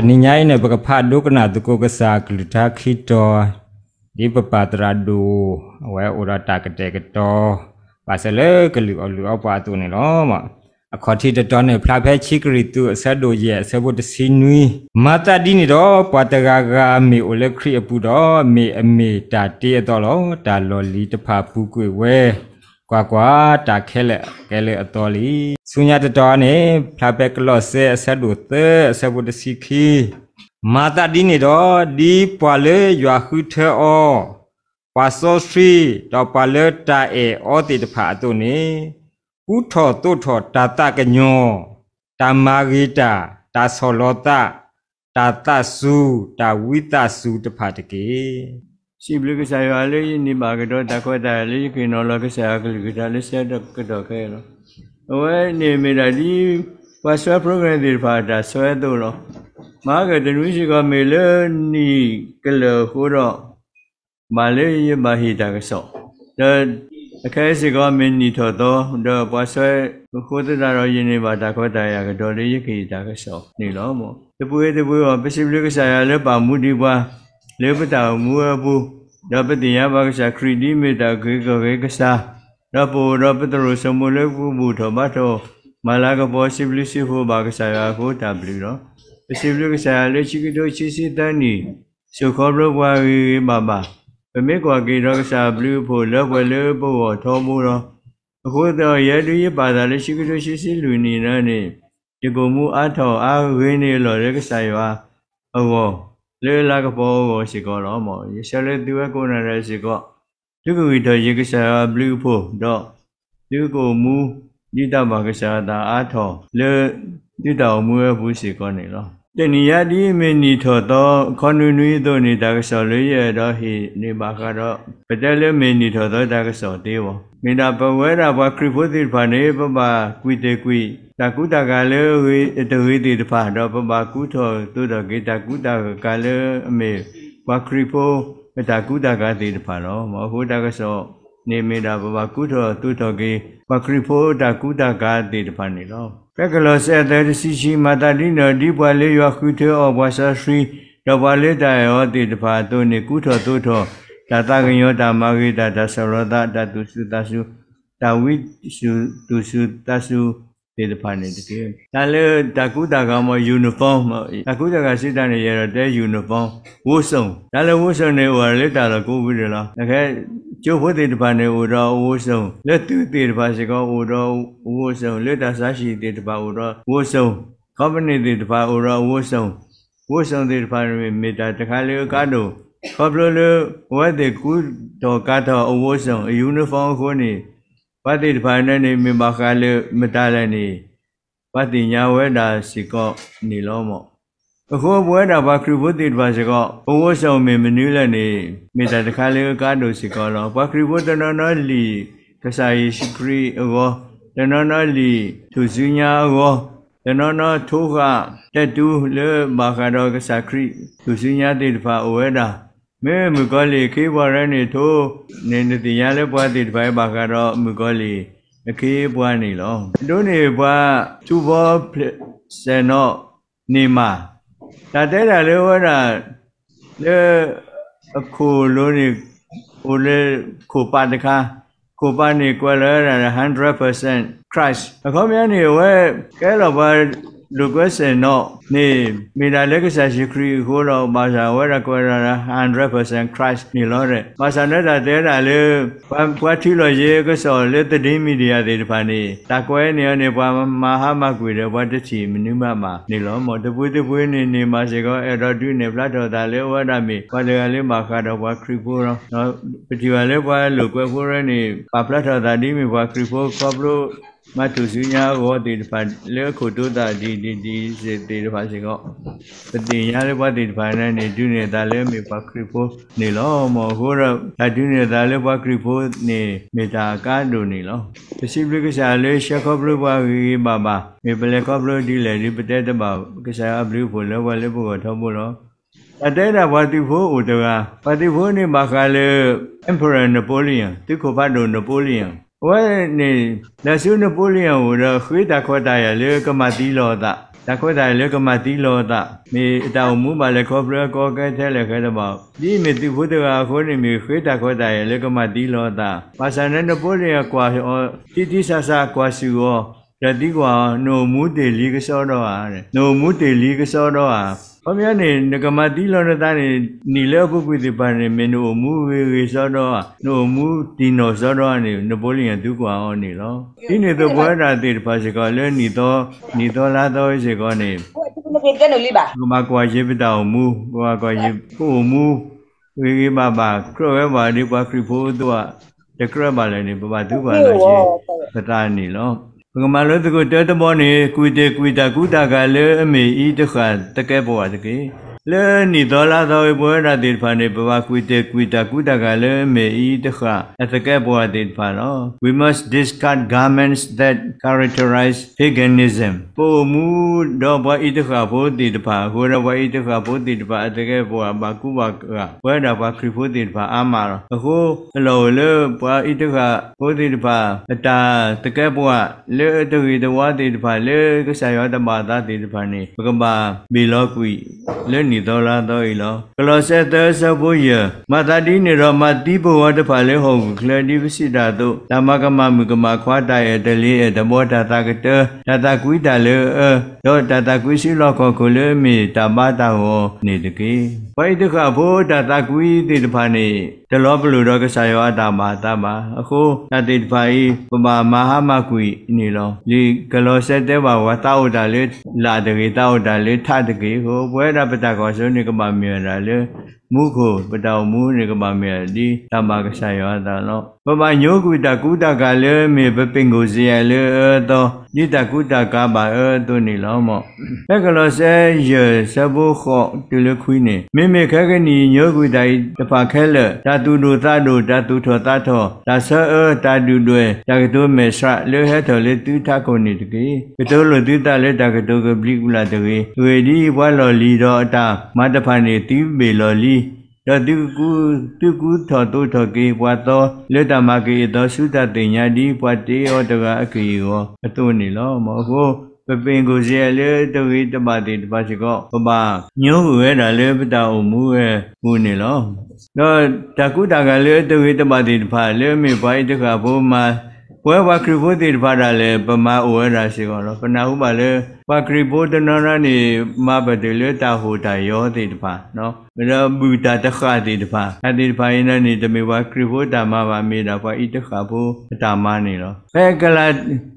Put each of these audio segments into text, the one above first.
တနံၤညါအံၤန့ၣ် ပကဖးဒိကနၣ်သကိးကစၢ်အကလုၢ်ကထါခံတီၤ, ဒ်ပပၢ်သရၣ်ဒိၣ် အဝဲအိၣ်ဒီးတၢ်ကတဲာ်ကတီၤ ဘၣ်ဆၣ်လၢကလုၢ်အီၣ်လုၢ်အီပှၤအသိးန့ၣ်လီၤ. အခီၣ်ထံးတတီၤန့ၣ် ဖျါဖဲခံကရံၣ်သူး အဆၢဒိၣ်ယဲၢ် အဆၢဖိတဆံနွံ, မၤသးဒ်န့ၣ်ဒီး ပှၤတဂၤဂၤမ့ၢ်အိၣ်လၢခရံာ်အပူၤဒီး မ့ၢ်အမ့ၢ်တၢ်တ့အသီလီၤ. တၢ်လီၢ်လံၤတဖၣ်ပူၤကွံာ်ဝဲ, ကွၢ်ကွၢ်, တၢ်ခဲလၢာ်ကဲလၢအသီလံ. ဆူညါတတီၤန့ၣ် ဖျါဖဲကလီးစဲ အဆၢဒိၣ်သၢ အဆၢဖိတဆံခံ, မၤသးဒ်န့ၣ်ဒီး ဒ်ပှၤလၢယွၤဃုထၢအီၤ, ပှၤစီဆှံ, ဒီးပှၤလၢတၢ်အဲၣ်အီၤသ့ၣ်တဖၣ်အသိးန့ၣ်, ကူထီၣ်သိးထီၣ်တၢ်သးကညီၤ, တၢ်မၤဂ့ၤတၢ်, တၢ်ဆီၣ်လီၤသး, တၢ်သးစူၤ, တၢ်ဝံသးစူၤတဖၣ်တက့ၢ်. စံးဘျုးကစၢ်ယွၤလၢယန့ၢ်ဘၣ်ကဒီးတၢ်ခွဲးတၢ်ယာ်လၢယကဟ့ၣ်နီၤလီၤကစၢ်ယွၤအကလုၢ်ကထါလၢဆၢကတီၢ်ခဲအံၤလီၤ. အဝဲန့ၣ်မ့ၢ်ဒၣ်ဒ် ပှၤစွဲ program သ့ၣ်တဖၣ်အတၢ်စွဲအသိးလီၤ. မဟါကတနွံစ့ၢ်ကီးမ့ၢ်လၢနံၣ်ကလၢာ်အဃိဒီး ဘၣ်လၢယဘၣ်ဟ့ၣ်တၢ်ကစီၣ်, ဒီးအခဲအံၤစ့ၢ်ကီးမ့ၢ်နံၣ်ထီၣ်သီ, ဒီးပှၤစွဲအဃိသတးဒီး ယန့ၢ်ဘၣ်တၢ်ခွဲးတၢ်ယာ်ကဒီးလၢယကဟ့ၣ်တၢ်ကစီၣ်န့ၣ်လီၤ. တပူၤဂ့ၤတပူၤဂ့ၤ ပစံးဘျုးကစၢ်ယွၤလၢပာ်မူဒံးပှၤ လၢပတၢ်အိၣ်မူအပူၤ, ဒီးပသ့ၣ်ညါဘၣ်ကစၢ်ခရံာ်ဒ်မ့ၢ်တၢ်အုၣ်က့ၤခီၣ်က့ၤကစၢ်, ဒီးပအိၣ်ဒီးပသရိာ်စိမိၤလၢပဘူၣ်ထီၣ်ဘါထီၣ် မၤလၤကပီၤစံးဘျုးစံးဖှိၣ်ဘၣ်ကစၢ်ယွၤအဃိတၢ်ဘျုးလီၤ. ပစံးဘျုးကစၢ်ယွၤလၢဆံကထိဆံဆံသၢနံၣ် စိာ်ခီဖျိပှၤဂ့ၤဂ့ၤဘၣ်ဘၣ်, ပမ့ၢ်ကွၢ်က့ၤဒီးကစၢ်အဘျုးအဖှိၣ်လၢပှဲၤလၢပဂီၢ်ထီဘိလီၤ. အဃိသတးဒီး ယဲဒၣ်ယပာ်သးလၢဆံကထိဆံဆံလွံၢ်နံၣ်န့ၣ်, ယကိာ်မူအါထီၣ်အါဂ့ၤန့ၢ်အလီၢ်လၢကစၢ်ယွၤအဂီၢ်, လၢအလၤကပီၤအဂီၢ်စ့ၢ်ကီးလီၤ. ယဆၢလၢသုဝဲကိးဂၤဒဲးစ့ၢ်ကီး သုကဂံၢ်ထီၣ်ယကစၢ်ယွၤအဘျုးအဖှိၣ်, ဒီးသုကအိၣ်မူ ဒ်တၢ်ဘၣ်ကစၢ်ယွၤအသးအါထီၣ်လၢ သုတၢ်အိၣ်မူအပူၤစ့ၢ်ကီးန့ၣ်လီၤ. တနံၤညါဒ်မ့ၢ်နံၣ်ထီၣ်သီခီနွံနွံအသိးန့ၣ် တၢ်ကစီၣ်လၢယအဲၣ်ဒိးဟ့ၣ်န့ၣ်ဘၣ်ဃးဒီး ပတဲလၢမ့ၢ်နံၣ်ထီၣ်သီတၢ်ကစီၣ်သ့ဝဲ, မ့ၢ်ဒၣ်ပဝဲဒၣ်ပှၤခရံာ်ဖိသ့ၣ်တဖၣ်န့ၣ် ပဘၣ်ကွံာ်တ့ၢ်ကွံာ် တၢ်ကူတၢ်ကၤလၢအဂ့ၤတဂ့ၤသ့ၣ်တဖၣ်, ဒီးပဘၣ်ကူထီၣ်သိးထီၣ်က့ၤ တၢ်ကူတၢ်ကၤလၢအမ့ၢ် ပှၤခရံာ်ဖိအတၢ်ကူတၢ်ကၤသ့ၣ်တဖၣ်လီၤ. အဃိတၢ်ကစီၣ်န့ၣ်မ့ၢ်ဒၣ်ပဘၣ်ကူထီၣ်သိးထီၣ်က့ၤ ပှၤခရံာ်ဖိအတၢ်ကူတၢ်ကၤသ့ၣ်တဖၣ်န့ၣ်လီၤ. ဖဲကလီးစဲအသၢတဆံဆံ မၤသးဒ်န့ၣ်ဒီး ဒ်ပှၤလၢယွၤဃုထၢအီၤ ပှၤစီဆှံ, ဒီးပှၤလၢတၢ်အဲၣ်အီၤသ့ၣ်တဖၣ်အသိးန့ၣ် ကူထီၣ်သိးထီၣ် တၢ်သးကညီၤ, တၢ်မၤဂ့ၤတၢ်, တၢ်ဆီၣ်လီၤသး, တၢ်သူၣ်စူၤသးစူၤ, တၢ်ဝံသူၣ်စူၤသူၣ်စူၤသးစူၤသ့ၣ်တဖၣ်န့ၣ်တက့ၢ်. တၢ်လၢတၢ်ကူတၢ်ကၤမ့ၢ် uniform, တၢ်ကူတၢ်ကၤစံးတၢ်န့ၣ် ယအဲၣ်ဒိးတဲ uniform, ဝတ်စုံ, တၢ်လၢ ဝတ်စုံ န့ၣ် အိၣ်ဝဲဒၣ်လၢတၢ်လီၢ်ကိးပူၤဒဲးလီၤ. အခဲကၠိဖိသ့ၣ်တဖၣ်န့ၣ် အိၣ်ဒီးအဝတ်စုံ, လၢသုးသ့ၣ်တဖၣ်စ့ၢ်ကီးအိၣ်ဒီးအဝတ်စုံ, လၢတၢ်ဆါဟံၣ်သ့ၣ်တဖၣ်အိၣ်ဒီးအဝတ်စုံ, company သ့ၣ်တဖၣ်အိၣ်ဒီးအဝတ်စုံ, အဝတ်စုံသ့ၣ်တဖၣ်န့ၣ် မ့ၢ်တၢ်တခါလၢအကါဒိၣ်, ခီဖျိလၢအဝဲသ့ၣ်ကူထီၣ်ကၤထီၣ်အဝတ်စုံ, uniform အဃိန့ၣ် ပှၤသ့ၣ်တဖၣ်န့ၣ်န့ၣ် မ့ၢ်ဘၣ်ဃးလၢမတၤလဲၣ်န့ၣ် ပှၤသ့ၣ်ညါဝဲဒၣ်စ့ၢ်ကီးန့ၣ်လီၤ. အဃိပဝဲဒၣ်ပှၤခရံာ်ဖိသ့ၣ်တဖၣ်စ့ၢ်ကီး ပဝတ်စုံမ့ၢ်မနုၤလဲၣ်န့ၣ် မ့ၢ်တၢ်တခါလၢအကါဒိၣ်စ့ၢ်ကီးလီၤ. ပှၤခရံာ်ဖိတနီၤနီၤလံာ်ကစၢ်ယ့ၣ်ၡူးခရံာ်အဂီၢ်, တနီၤနီၤလံာ်ထူၣ်စုညါအဂီၢ်, တနီၤနီၤထိဃာ်တဲတူ လၢဘၣ်ဃးဒီးကစၢ်ခရံာ်ထူၣ်စုညါသ့ၣ်တဖၣ်အိၣ်ဝဲဒၣ်, မ့ၢ်မုၣ်ကီၤလံၢ်အခ့အပှၤရဲန့ၣ်ထိန့ၣ် နသ့ၣ်ညါလၢပှၤသ့ၣ်တဖၣ်အံၤဘၣ်ဃးဒီး မုၣ်ကီၤလံၢ်အခ့အပှၤန့ၣ်လီၤ. ဒ်န့ၣ်ပှၤထူဘီဆဲးနီၣ်န့ၢ်မး, တၢ်တဲဒၣ်လၢဝဲဒၣ် လၢအခိၣ်လိၤန့ၣ် အိၣ်လၢခိၣ်ပၤတခါ, ခိၣ်ပၤန့ၣ်ကွဲးလီၤဝဲဒၣ် hundred percent Christ အခီပညီန့ၣ် အဝဲကဲလီၤပှၤလိာ်ကွဲဆဲးနီၣ်န့ၣ် မ့ၢ်ဒၣ်လၢကစၢ်ယ့ၣ်ၡူးခရံာ်အဃိလီၤ. ဘၣ်ဆၣ်အဝဲဒၣ်ကွဲးဒၣ် hundred percent Christ န့ၣ်လီၤ. ဘၣ်ဆၣ်လၢတၢ်တဲဒၣ်လၢ ပှၤ ပှၤထံၣ်လိာ်ယ့ၤအကစီၣ်လၢ သတင်းမီဒီယာ သ့ၣ်တဖၣ်န့ၣ် တၢ်ကွဲးန့ၢ်အီၤန့ၣ် ပှၤမၤဟါမၢ်ကွံာ်ဒီး ပှၤတထံၣ်မနုၤမးမးန့ၣ်လီၤ. မ်တပူၤတပူၤန့ၣ်န့ၣ်မးစ့ၢ်ကီး အဲၣ်ဒိးဒုးနဲၣ်ဖျါထီၣ်သးလၢအဝဲဒၣ်မ့ၢ် ပှၤတဂၤလၢဘၣ်ဃးဒီးပှၤခရံာ်ဖိလီၤ. ပထံၣ်ဘၣ်လၢပှၤလိာ်ကွဲဖိရဲန့ၣ် ပာ်ဖျါထီၣ်သးဒ်မ့ၢ်ပှၤခရံာ်ဖိခီဖျိ မၤထူၣ်စုညါအဂီၢ်သ့ၣ်တဖၣ် လၢအခိၣ်တိသးဒ်ဒ်ဒ်သ့ၣ်တဖၣ်စ့ၢ်ကီး ပသ့ၣ်ညါလၢပှၤသ့ၣ်တဖၣ်န့ၣ်န့ၣ် ဒုးနဲၣ်သးလၢမ့ၢ်ပှၤခရံာ်ဖိန့ၣ်လီၤ. မ်အဃိဒီး တၢ်ဒုးနဲၣ်သးလၢပှၤခရံာ်ဖိန့ၣ် မ့ၢ်တၢ်အကါဒိၣ်န့ၣ်လီၤ. ပစံးဘျုးကစၢ်လၢဆှၢခီဖျိပှၤဂ့ၤဂ့ၤဘၣ်ဘၣ်, မ့ၢ်ပလဲၤခီဖျိဒ်လဲၣ်ဒ်ပတဲတဘၣ် ကစၢ်ယွၤအဘျုးအဖှိၣ်လၢပှၤလၢပဂီၢ်ထီဘိလီၤ. တၢ်တဲဒၣ်ပှၤသုးဖိအိၣ်တဂၤ, ပှၤသုးဖိန့ၣ်ဘၣ်ဃးလၢ Emperor Napoleon သုးခိၣ်ဖးဒိၣ် Napoleon အဝဲန့ၣ် လဲၤဆူ Napoleon အိၣ်ဒီးဃ့တၢ်ခွဲးတၢ်ယာ်လၢကမၤသံလီၤအသး တၢ်ခွဲးတၢ်ယာ်လၢကမၤသံလီၤအသး, မ့ၢ်တၢ်အိၣ်မူဘၣ်လဲၤခီဖျိအကီအခဲထဲလဲၣ်ဃဲတဘၣ်, ဒ်အမ့ၢ်သုးဖိတဂၤအဃိန့ၣ် မ့ၢ်ဃ့တၢ်ခွဲးတၢ်ယာ်လၢကမၤသံလီၤအသး, ဘၣ်ဆၣ်န့ၣ် နပီလံယၤကွၢ်အီၤ, ထံထံဆးဆးကွၢ်ဆူၣ်အီၤ, ဒီးသံကွၢ်အီၤ, နအိၣ်မူတ့ၢ်လံကစီဒီဧါ, နအိၣ်မူတ့ၢ်လံကစီဒီဧါ. ခီပညီန့ၣ် နကမၤသံလီၤနသးန့ၣ် နံၣ်လၢအပူၤကွံာ်သ့ၣ်တဖၣ်န့ၣ် မ့ၢ်နအိၣ်မူဂ့ၤဂ့ၤစီဒီဧါ, နအိၣ်မူတံၢ်နီၢ်စီဒီဧါန့ၣ် နပီလံယၤသံကွၢ်အီၤန့ၣ်လီၤ. ဒ်န့ၣ်အသိးပဝဲဒၣ်သ့ၣ်တဖၣ်စ့ၢ်ကီးလၢနံၣ်သီ, နံၣ်သီလါသီစ့ၢ်ကီးန့ၣ် ပကဘၣ်ကွၢ်က့ၤပတၢ်အိၣ်မူ, ပကဘၣ်ကွၢ်က့ၤပအိၣ်မူ ဂ့ၤဂ့ၤဘၣ်ဘၣ် ကြၢးဝဲဘၣ်ဒ်ပှၤခရံာ်ဖိအသိး တကြၢးဘၣ်လဲၣ်န့ၣ် ပဘၣ်သံကွၢ်လီၤက့ၤပသးန့ၣ်လီၤ. ပကမၤလိသကိးတၢတဘီန့ၣ် ကွံာ်တ့ၢ်ကွံာ်တၢ်ကူတၢ်ကၤလၢအမ့ၢ်အံၤတဃၣ်သကဲးပဝးတက့ၢ်. လၢနံၣ်သီလါသီအံၤ ပဝဲဒၣ်သ့ၣ်တဖၣ်န့ၣ် ပဘၣ်ကွံာ်တ့ၢ်ကွံာ်တၢ်ကူတၢ်ကၤလၢအမ့ၢ်အံၤတဃၣ်အသကဲးပဝးသ့ၣ်တဖၣ်လီၤ. We must discard garments that characterize paganism. ပအိၣ်မူဒီးပှၤအံၤတဃၣ်ဖိသ့ၣ်တဖၣ်အဃိဒီး ပှၤအံၤတဃၣ်ဖိသ့ၣ်တဖၣ်အသကဲးပဝးဘၣ်ကူဘၣ်ကၤ ပဝဲဒၣ်ပှၤခရံာ်ဖိသ့ၣ်တဖၣ်အါမးလီၤ. အဃိ အလီၢ်အိၣ်လၢပှၤအံၤတဃၣ်ဖိသ့ၣ်တဖၣ် အတၢ်သကဲးပဝးလၢအတဂ့ၤတဝါသ့ၣ်တဖၣ် လၢကစၢ်ယွၤတဘၣ်အသးသ့ၣ်တဖၣ်န့ၣ် ပကဘၣ်ဘ့ၣ်လီၤကွံာ်လၢနံၣ်သီလါသီအံၤလီၤ. ကလီးစဲသၢဆၢဖိယဲၢ်, မၤသးဒ်န့ၣ်ဒီး မၤသံပဂီၤတဖၣ်လၢဟီၣ်ခိၣ်ချၢဒ်ပစံးတၢ်အသိး, တၢ်မၤကမၣ်မုၣ်ကမၣ်ခွါ, တၢ်အဲၣ်တလ့ၤအဲၣ်တဘီ, တၢ်သးကတၢ, တၢ်သးကွံတၢ်လၢအအၢ, ဒီးတၢ်သးကွံဆူလီၢ်ခီၣ်ခိၣ်လၢအမ့ၢ်တၢ်ဘါတၢ်ဂီၤန့ၣ်တက့ၢ်. ပှၤအံၤတဃၣ်ဖိတၢ်သးကွံသ့ၣ်တဖၣ်န့ၣ် တလီၤပလိာ်ဒီးကစၢ်ယွၤအတၢ်ဘၣ်အသးဘၣ်. အဃိ တၢ်သ့ၣ်တဖၣ်အံၤ ပဘၣ်မၤဟါမၢ်ကွံာ်န့ၣ်လီၤ. လံာ်ကလီးစဲတဲဘၣ်ပှၤ သးအိၣ်တၢ်လၢလာ်တဂ့ၤ, သးအိၣ်တၢ်လၢထးတက့ၢ်. အဃိ ပဝဲဒၣ်ပတၢ်ကွၢ်စိန့ၣ် ကဘၣ်မ့ၢ်ဝဲဒၣ်လၢ မူခိၣ်, ပတၢ်အိၣ်မူန့ၣ် ကဘၣ်မ့ၢ်ဝဲဒၣ်ဒ်တၢ်ဘၣ်ကစၢ်ယွၤအသးလီၤ. ပဘၣ်ညိကွံာ်တၢ်ကူတၢ်ကၤလၢမ့ၢ်ပပ့ၢ်ကိၣ်စ့ယၤလၢအအၢအသီ ဒ်တၢ်ကူတၢ်ကၤဘၣ်အအၢအသိးန့ၣ်လီၤ. ဖဲကလီးစဲယဲၢ်ဆၢဖိဃိးတုၤလၢခွံန့ၣ်, မ့မ့ၢ်ခဲကနံၣ်အံၤညိကွံာ်တၢ်အံၤတဖၣ်ခဲလၢာ်, တၢ်သူၣ်ဒိၣ်သးဒိၣ်, တၢ်သူၣ်ထီၣ်သးထီၣ်, တၢ်ဆၢအၢ, တၢ်ဒုၣ်ဒွဲၣ်, တၢ်ကတိၤမဲာ်ဆှးလၢဟဲထီၣ်လၢသုထးခိၣ်န့ၣ်တက့ၢ်. ကတိၤလိာ်သုသးလၢတၢ်ကတိၤကဘျံးကဘျၣ်တဂ့ၤ. အဂ့ၢ်ဒ်အံၤ, ပှၤလီၢ်လံၤဒီးအတၢ်မၤတဖၣ်န့ၣ် သုဘ့ၣ်လီၤလံ ဒီးသုကူ, သုကူထီၣ်သိးထီၣ်က့ၤပှၤသီလၢတၢ်မၤက့ၤအသီ ဆူတၢ်သ့ၣ်ညါဒ်ပှၤတ့အီၤတဂၤအက့ၢ်အဂီၤအသိးန့ၣ်လီၤ. အဃိ ပပ့ၢ်ကိၣ်စ့ယၤလၢအတဂ့ၤတဘၣ်သ့ၣ်တဖၣ်စ့ၢ်ကီး ပဘၣ်ညိကွံာ်ဝဲဒၣ်လၢပတၢ်အိၣ်မူဝဲအပူၤန့ၣ်လီၤ. ဒီးတၢ်ကူတၢ်ကၤလၢအတဂ့ၤတဘၣ်သ့ၣ်တဖၣ် လၢအမ့ၢ်ပှၤအံၤတဃၣ်ဖိမၤ ပဝဲပှၤခရံာ်ဖိသ့ၣ်တဖၣ်ဒၣ်လဲာ် ပမၤအိၣ်ဝဲဒၣ်စ့ၢ်ကီးလီၤ. ပနၢ်ဟူဘၣ်လၢ ပှၤခရံာ်ဖိတနီၤနီၤန့ၣ် မၤပတုာ်လၢတၢ်ဟိၣ်တၢ်ယီၤသ့ၣ်တဖၣ် ဒီးဘုၣ်တၢ်တဃၣ်သ့ၣ်တဖၣ်, တၢ်သ့ၣ်တဖၣ်အံၤန့ၣ် တမ့ၢ်ပှၤခရံာ်ဖိတၢ်မၤဘၣ်, မ့ၢ်ဒၣ်ပှၤအံၤတဃၣ်ဖိအတၢ်မၤန့ၣ်လီၤ. ဖဲကလၤ,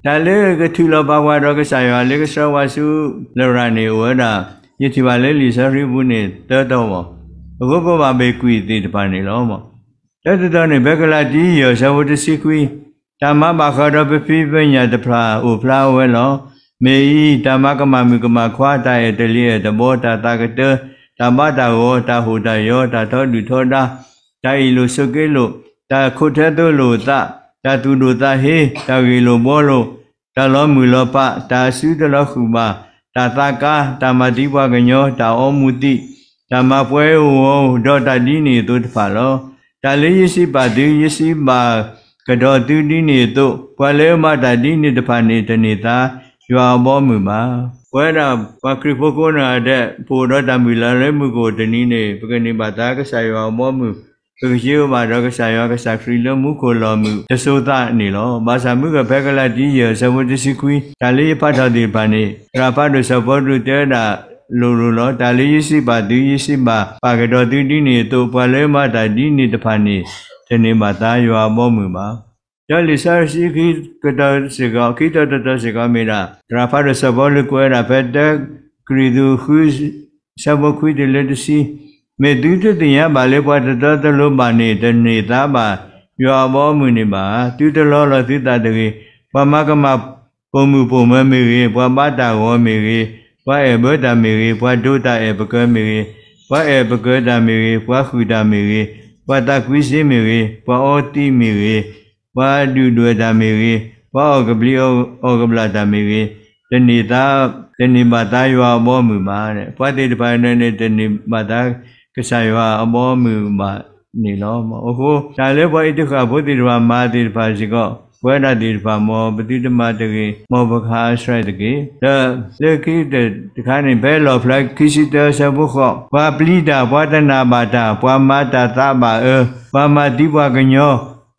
တၢ်လၢကထုးလီၤပာ်ပှၤဒီးကစၢ်ယွၤလၢကဆှၢပှၤဆူလရာ်န့ၣ် အိၣ်ဝဲဒၣ်, ယထံၣ်ဘၣ်လၢလံာ်စီဆှံပူၤန့ၣ် သၢတီၤဘၣ်, အဃိပဘၣ်ဘ့ၣ်ကွံာ်သ့ၣ်တဖၣ်န့ၣ်လီၤ. တၢတတီၤန့ၣ် ဖဲကလၤတံယဲၢ်ဆၢဖိတဆံခွံ, တၢ်မၤဘၣ်ဃးဒီးပဖံးပညၣ်တဖၣ်အိၣ်ဖျါဝဲလီၤ. မ့ၢ်အံၤ, တၢ်မၤကမၣ်မုၣ်ကမၣ်ခွါ, တၢ်အဲၣ်တလ့ၤအဲၣ်တဘီ, တၢ်သးကတၢ, တၢ်ဘါတၢ်ဂီၤ, တၢ်ဟိၣ်တၢ်ယီၤ, တၢ်ထီဒုၣ်ထီဒါ, တၢ်အ့ၣ်လိာ်ဆိးက့လိာ်, တၢ်ခိးထွဲသိလိာ်သး, တၢ်သူၣ်ဒိၣ်သးဟ့, တၢ်ဂ့ၢ်လိာ်ဘှီလိာ်, တၢ်လီၤမုၢ်လီၤဖး, တၢ်အစုတလီၤဃုာ်ဘၣ်, တၢ်သးကါ, တၢ်မၤသံပှၤကညီ, တၢ်အီမူၤသံး, တၢ်မၤပှဲၤဧိၤဝီၤဧိၤ, ဒီးတၢ်ဒ်န့ၣ်အသိးတဖၣ်လီၤ. တၢ်လၢယစံးဘၣ်သု, ယစံးဘၣ်ကဒီးသုဒ်န့ၣ်အသိး, ပှၤလၢအမၤတၢ်ဒ်န့ၣ်တဖၣ်န့ၣ် တန့ၢ်သါယွၤအဘီအမုၢ်ဘၣ်. ပဝဲဒၣ်ပှၤခရံာ်ဖိကိးဂၤဒဲး ပအိၣ်ဒီးတၢ်မုၢ်လၢ်လၢမူခိၣ်တနံၤန့ၣ် ပကန့ၢ်ဘၣ်သါကစၢ်ယွၤအဘီအမုၢ်, ပကစၢ်ဘၣ်ဒီးကစၢ်ယွၤကစၢ်ခရံာ်လၢမူခိၣ်လီၢ်မုၢ်တစိၤသးန့ၣ်လီၤ. ဘၣ်ဆၣ်မုၢ်ဂီၤဖဲကလၤတံယဲၢ်ဆၢဖိတဆံခွံ တၢ်လၢယဖးထီၣ်သ့ၣ်တဖၣ်န့ၣ် သရၣ်ဖးဒိၣ်စီၤပီလူးတဲဝဲဒၣ်လိၤလိၤလီၤ. တၢ်လၢယစံးဘၣ်သု, ယစံးဘၣ်ပာ်ကဒီးသုဒ်န့ၣ်အသိး, ပှၤလၢအမၤတၢ်ဒ်န့ၣ်တဖၣ်န့ၣ် တန့ၢ်ဘၣ်သါယွၤအဘီအမုၢ်ဘၣ်. ဒီးလံာ်စီဆှံခံကတၢၢ်စ့ၢ်ကီး, ခံကတၢၢ်တတီၤစ့ၢ်ကီးမ့ၢ်ဒၣ် သရၣ်ဖးဒိၣ်စီၤပီလူးကွဲးဝဲဒၣ်ဖဲတၢကရံၣ်သူးဃု ဆၢဖိခွံတုၤလၢတဆံ, မ့ၢ်သုတသ့ၣ်ညါဘၣ်လၢပှၤတတီတလိၤဘၣ်န့ၣ် တန့ၢ်သါဘၣ်ယွၤအဘီအမုၢ်န့ၣ်ဘၣ်. သုတလီလီၤသုသးတဂ့ၤ. ပှၤမၤကမၣ်ပိာ်မုၣ်ပိာ်မၢၤမ့ၢ်ဂ့ၤ, ပှၤဘါတၢ်ဂီၤမ့ၢ်ဂ့ၤ, ပှၤအဲၣ်ဘၢတၢ်မ့ၢ်ဂ့ၤ, ပှၤဒိးတၢ်အဲၣ်ပကၢၤမ့ၢ်ဂ့ၤ, ပှၤအဲၣ်ပကၢၤတၢ်မ့ၢ်ဂ့ၤ, ပှၤဃုာ်တၢ်မ့ၢ်ဂ့ၤ, ပှၤသးကွံစ့မ့ၢ်ဂ့ၤ, ပှၤအီသံးမ့ၢ်ဂ့ၤ, ပှၤဒုၣ်ဒွဲၣ်တၢ်မ့ၢ်ဂ့ၤ, ပှၤအီၣ်ကဘျံးအီၣ်ကဘျၣ်တၢ်မ့ၢ်ဂ့ၤ, တန့ၢ်သါ, တန့ၢ်ဘၣ်သါယွၤအဘီအမုၢ်ဘၣ်. ပှၤသ့ၣ်တဖၣ်န့ၣ်န့ၣ် တန့ၢ်ဘၣ်သါကစၢ်ယွၤအဘီအမုၢ်ဘၣ်န့ၣ်လီၤ. အဃိ တၢ်လၢပှၤအံးတဃာ်ဖိသ့ၣ်တဖၣ်မၤသ့ၣ်တဖၣ်စ့ၢ်ကီး ပဝဲဒၣ်သ့ၣ်တဖၣ် မ်ပသုတမၤတဂ့ၤ, မ်ပကဟးဆှဲးတက့ၢ်. ဒီးလၢခံတခါန့ၣ် ဖဲလီၣ်ဖျါခံဆံတၢဆၢဖိဃိး, ပှၤပျံၤတၢ်, ပှၤတနာ်ဘၣ်တၢ်, ပှၤမၤတၢ်သးဘၣ်အၢ, ပှၤမၤသံပှၤကညီ,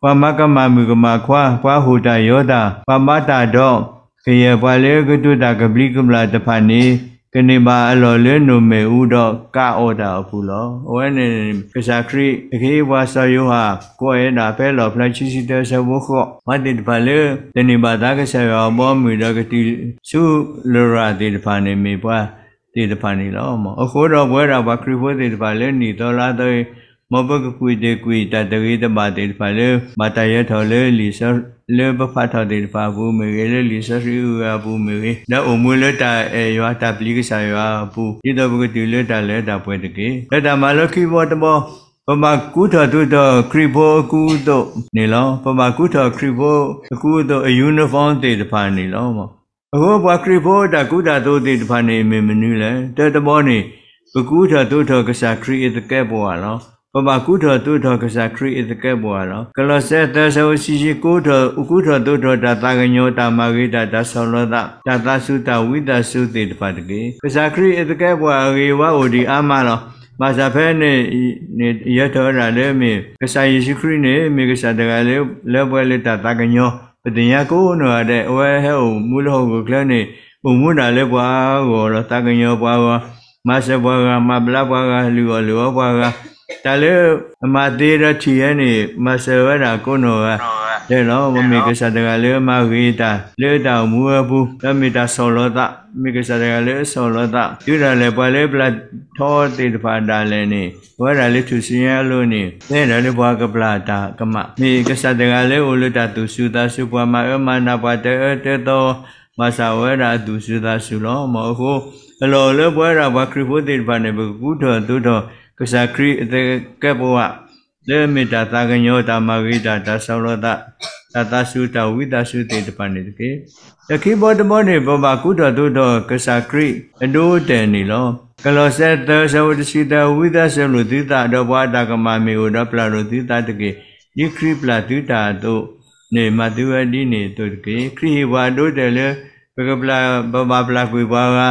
ပှၤမၤကမၣ်မုၣ်ကမၣ်ခွါ, ပှၤဟိၣ်တၢ်ယီၤတၢ်, ပှၤဘါတၢ်ဒီးကယဲၢ်, ပှၤလၢကတိၤတၢ်ကဘျံးကဘျၣ်တဖၣ်န့ၣ် ကန့ၢ်ဘၣ်အလီၢ်လၢနိၣ်မဲာ်အူဒီးကါအီၣ်တၢ်အပူၤလီၤ. အဝဲန့ၣ် ကစၢ်ခရံာ်အခ့အပှၤစီၤယိၤဟၣ် ကွဲးဝဲဒၣ်ဖဲလီၣ်ဖျါခံဆံတၢဆၢဖိဃိး, ပှၤသ့ၣ်တဖၣ်လၢတန့ၢ်ဘၣ်သါကစၢ်ယွၤအဘီအမုၢ်ဒီးကတုၤဆူလရာ်သ့ၣ်တဖၣ်န့ၣ် မ့ၢ်ပှၤသ့ၣ်တဖၣ်န့ၣ်လီၤ. အဃိဒီးပဝဲဒၣ်ပှၤခရံာ်ဖိသ့ၣ်တဖၣ်လၢနံၣ်သီလါသီအံၤ, မ်ပကကွံာ်တ့ၢ်ကွံာ်တၢ်တဂ့ၤတဘၣ်သ့ၣ်တဖၣ်လၢ ဘၣ်တၢ်ယဲၤထီၣ်လၢလံာ် လၢပဖးထီၣ်သ့ၣ်တဖၣ်အပူၤမ့ၢ်ဂ့ၤ, လၢလံာ်စီဆှံအဂၤအပူၤမ့ၢ်ဂ့ၤ, ဒီးအိၣ်မူလၢတၢ်အဲၣ်ယွၤတၢ်ပျံၤကစၢ်ယွၤအပူၤ, ဒ်သိးပကတုၤလၢတၢ်လၢတၢ်ပှဲၤတက့ၢ်. လၢတၢ်မၤလိခံဘီတဘီ, ပဘၣ်ကူထီၣ်သိးထီၣ်ခရံာ်ဖိအကူအသိးန့ၣ်လီၤ. ပဘၣ်ကူထီၣ်ခရံာ်ဖိအကူအသိး အ uniform သ့ၣ်တဖၣ်န့ၣ်လီၤ. အဃိပှၤခရံာ်ဖိတၢ်ကူတၢ်သိးသ့ၣ်တဖၣ်န့ၣ် မ့ၢ်မနုၤလဲၣ်. တၢတဘီန့ၣ်, ပကူထီၣ်သိးထီၣ်ကစၢ်ခရံာ်အသကဲးပဝးလီၤ. ပဘၣ်ကူထီၣ်သိးထီၣ်ကစၢ်ခရံာ်အသကဲးပဝးလီၤ. ကလီးစဲ သၢ ဆၢဖိဆံဆံ, ကူထီၣ်သိးထီၣ်တၢ်သးကညီၤ, တၢ်မၤဂ့ၤတၢ်, တၢ်ဆီၣ်လီၤသး, တၢ်သးစူၤတၢ်ဝံသးစူၤသ့ၣ်တဖၣ်တက့ၢ်. ကစၢ်ခရံာ်အသကဲးပဝးအဂ့ၤဝါအိၣ်ဒံးအါမးလီၤ. ဘၣ်ဆၣ်ဖဲန့ၣ်န့ၣ် ယဲၢ်ထီၣ်ဝဲဒၣ်လၢမ့ၢ် ကစၢ်ယ့ၣ်ၡူးခရံာ်န့ၣ် မ့ၢ်ကစၢ်တဂၤလၢ လၢပှဲၤလၢတၢ်သးကညီၤ, ပသ့ၣ်ညါကိးနီၢ်ဂၤဒဲး, အဝဲဟဲအိၣ်မူလၢဟီၣ်ခိၣ်ချၢန့ၣ် အိၣ်မူဒၣ်လၢပှၤအဂီၢ်လီၤ. သးကညီၤပှၤဂၤ, မၤစၢၤပှၤဂၤ, မၤဘျါပှၤဂၤ, လုၢ်အီၣ်လုၢ်အီပှၤဂၤ, တၢ်လၢအမၤသ့ဒီးထံၣ်ဝဲန့ၣ် မၤစၢၤဝဲဒၣ်ကိးနီၢ်ဂၤဒဲးလီၤ. မ့ၢ်ကစၢ်တဂၤလၢမၤဂ့ၤတၢ်လၢတၢ်အိၣ်မူအပူၤ, ဒီးမ့ၢ်တၢ်ဆီၣ်လီၤသး, မ့ၢ်ကစၢ်တဂၤလၢအဆီၣ်လီၤသး, တုၤဒၣ်လဲာ်ပှၤလၢပျၢ်ထီသ့ၣ်တဖၣ်ဒၣ်လဲာ်န့ၣ် ပဝဲဒၣ်လၢထူၣ်စုညါအလိၤန့ၣ် ပဝဲဒၣ်လၢပှၤကပျၢ်တၢ်ကမၣ်, မ့ၢ်ကစၢ်တဂၤလၢအိၣ်လၢတၢ်သူၣ်စူၤသးစူၤ, ပှၤမၤအၢမၤနးပှၤတအၢတသီ, ဘၣ်ဆၣ်အိၣ်ဝဲဒၣ်အသူၣ်စူၤသးစူၤလီၤ. မ်အဃိ အလီၢ်လၢပဝဲဒၣ်ပှၤခရံာ်ဖိသ့ၣ်တဖၣ်န့ၣ် ပကကူထီၣ်သိးထီၣ် ကစၢ်ခရံာ်အသကဲးပဝး, လၢအမ့ၢ်တၢ်သးကညီၤ, တၢ်မၤဂ့ၤတၢ်, တၢ်ဆီၣ်လီၤသး, တၢ်သးစူၤ, တၢ်ဝံသးစူၤသ့ၣ်တဖၣ်န့ၣ်တက့ၢ်. ဒီးခံဘီတဘီန့ၣ် ပဘၣ်ကူထီၣ်သိးထီၣ်ကစၢ်ခရံာ်အဒိအတဲာ်န့ၣ်လီၤ. ကလီးစဲ သၢ ဆၢဖိတဆံသၢ, ဝံသးစူၤစၢၤလိာ်သုသး, ဒီးပှၤအတၢ်ကမၣ်မ့ၢ်အိၣ်ဒီးပျၢ်လိာ်သုသးတက့ၢ်. ဒ်ခရံာ်ပျၢ်သုတၢ်အသိးန့ၣ် မၤသုဝဲဒ်န့ၣ်အသိးတက့ၢ်. ခရံာ်ဟ့ၣ်ပှၤအဒိအတဲာ်လၢ ပကပျၢ်, ပဘၣ်ပျၢ်ကွံာ်ပှၤဂၤ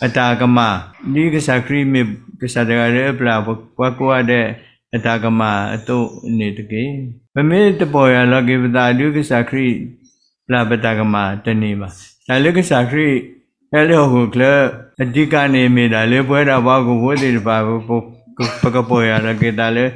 အတၢ်ကမၣ်, ဒ်ကစၢ်ခရံာ်မ့ၢ်ကစၢ်တဂၤလၢအပျၢ်ပှၤကိးဂၤဒဲးအတၢ်ကမၣ်အသိးန့ၣ်တက့ၢ်. ပမ့ၢ်တပီၢ်ယၢ်လီၤက့ၤပသးဒုး ကစၢ်ခရံာ်ပျၢ်ပတၢ်ကမၣ်တန့ၢ်ဘၣ်. တၢ်လၢကစၢ်ခရံာ်ဟဲလၢဟီၣ်ခိၣ်ချၢ အဓိကန့ၣ် မ့ၢ်ဒၣ်လၢပဝဲဒၣ်ပှၤဟီၣ်ခိၣ်ဖိသ့ၣ်တဖၣ် ပကပီၢ်ယၢ်လီၤက့ၤသးလၢ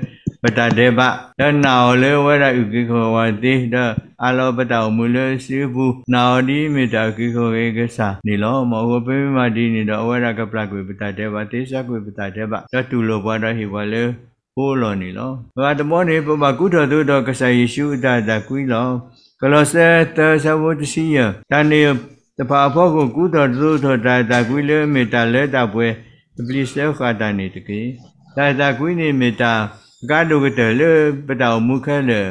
ပတၢ်ဒဲးဘး, ဒီးနာ်အီၤလၢအဝဲဒၣ်အုၣ်က့ၤခီၣ်က့ၤသ့, ဒီးအးလီၤပတၢ်အိၣ်မူလၢအစုအပူၤ, နာ်အီၤဒ်အမ့ၢ်တၢ်အုၣ်က့ၤခီၣ်က့ၤကစၢ်န့ၣ်လီၤ. မ်အဃိပမ့ၢ်မၤဒ်န့ၣ်ဒီး အဝဲဒၣ်ကပျၢ်ကွံာ်ပတၢ်ဒဲးဘး, သ့စၢ်ကွံာ်ပတၢ်ဒဲးဘး, ဒီးတူၢ်လိာ်ပှၤဒီးဟ့ၣ်ပှၤလၢဖိလီၤန့ၣ်လီၤ. ပှၤတဘီန့ၣ် ပဘၣ်ကူထီၣ်သိးထီၣ်ကစၢ်ယ့ၣ်ၡူးအတၢ်အဲၣ်တၢ်ကွံလီၤ. ကလီးစဲ သၢ ဆၢဖိတဆံယဲၢ်, တၢ်န့ၣ်တဖၣ်အဖီခိၣ် ကူထီၣ်သိးထီၣ်တၢ်အဲၣ်တၢ်ကွံလၢအမ့ၢ်တၢ်လၢတၢ်ပှဲၤ တပျံၤစဲဃာ်တၢ်န့ၣ်တက့ၢ်. တၢ်အဲၣ်တၢ်ကွံန့ၣ်မ့ၢ်တၢ်အကါဒိၣ်ကတၢၢ်လၢပတၢ်အိၣ်မူခဲလၢာ်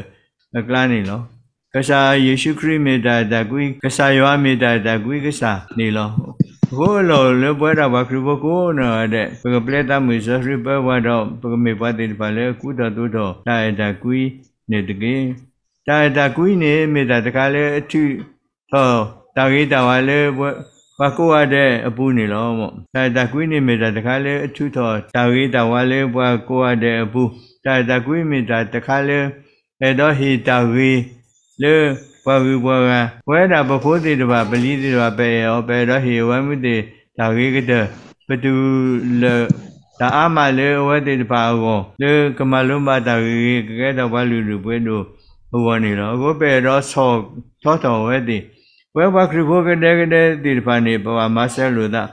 အကျါန့ၣ်လီၤ. ကစၢ်ယ့ၣ်ၡူးခရံာ်မ့ၢ်တၢ်အဲၣ်တၢ်ကွံ, ကစၢ်ယွၤမ့ၢ်တၢ်အဲၣ်တၢ်ကွံကစၢ်န့ၣ်လီၤ. အဃိအလီၢ်လၢပဝဲဒၣ်ပှၤခရံာ်ဖိကိးနီၢ်ဂၤဒဲး ပကပျဲသးမုၢ်စီဆှံပၢပှၤဒီး ပကမ့ၢ်ပှၤသ့ၣ်တဖၣ်လၢအကူထီၣ်သိးထီၣ် တၢ်အဲၣ်တၢ်ကွံန့ၣ်တက့ၢ်. တၢ်အဲၣ်တၢ်ကွံန့ၣ် မ့ၢ်တၢ်တခါလၢအထုးထီၣ်တၢ်ဂ့ၤတၢ်ဝါလၢ ပှၤကိးဂၤဒဲးအပူၤန့ၣ်လီၤ. တၢ်အဲၣ်တၢ်ကွံန့ၣ်မ့ၢ်တၢ်တခါလၢအထုးထီၣ်တၢ်ဂ့ၤတၢ်ဝါလၢပှၤကိးဂၤဒဲးအပူၤ, တၢ်အဲၣ်တၢ်ကွံမ့ၢ်တၢ်တခါလၢ အဲၣ်ဒိးဟ့ၣ်တၢ်ဂ့ၤလၢပှၤဂုၤပှၤဂၤ, ပဝဲဒၣ်ပဖိသ့ၣ်တဖၣ် ပလံၤသ့ၣ်တဖၣ် ပအဲၣ်အီၤ ပအဲၣ်ဒိးဟ့ၣ်အဝဲမ့ၢ်သ့ၣ်တၢ်ဂ့ၤကတၢၢ်, ပတူၢ်လိာ်တၢ်အါမးလၢအဝဲသ့ၣ်တဖၣ်အဂီၢ် လၢကမၤလိဘၣ်တၢ်ဂ့ၤဂ့ၤ ကကဲထီၣ်ပှၤလုၢ်ဒိၣ်ပှ့ၤဒိၣ်အဂီၢ်န့ၣ်လီၤ. အဃိပအဲၣ်ဒိးဆီၣ်ဆီထီၣ်အဝဲသ့ၣ်, ပဝဲပှၤခရံာ်ဖိကဒဲကဒဲသ့ၣ်တဖၣ်န့ၣ် ပဘၣ်မၤစၢၤလိာ်သး,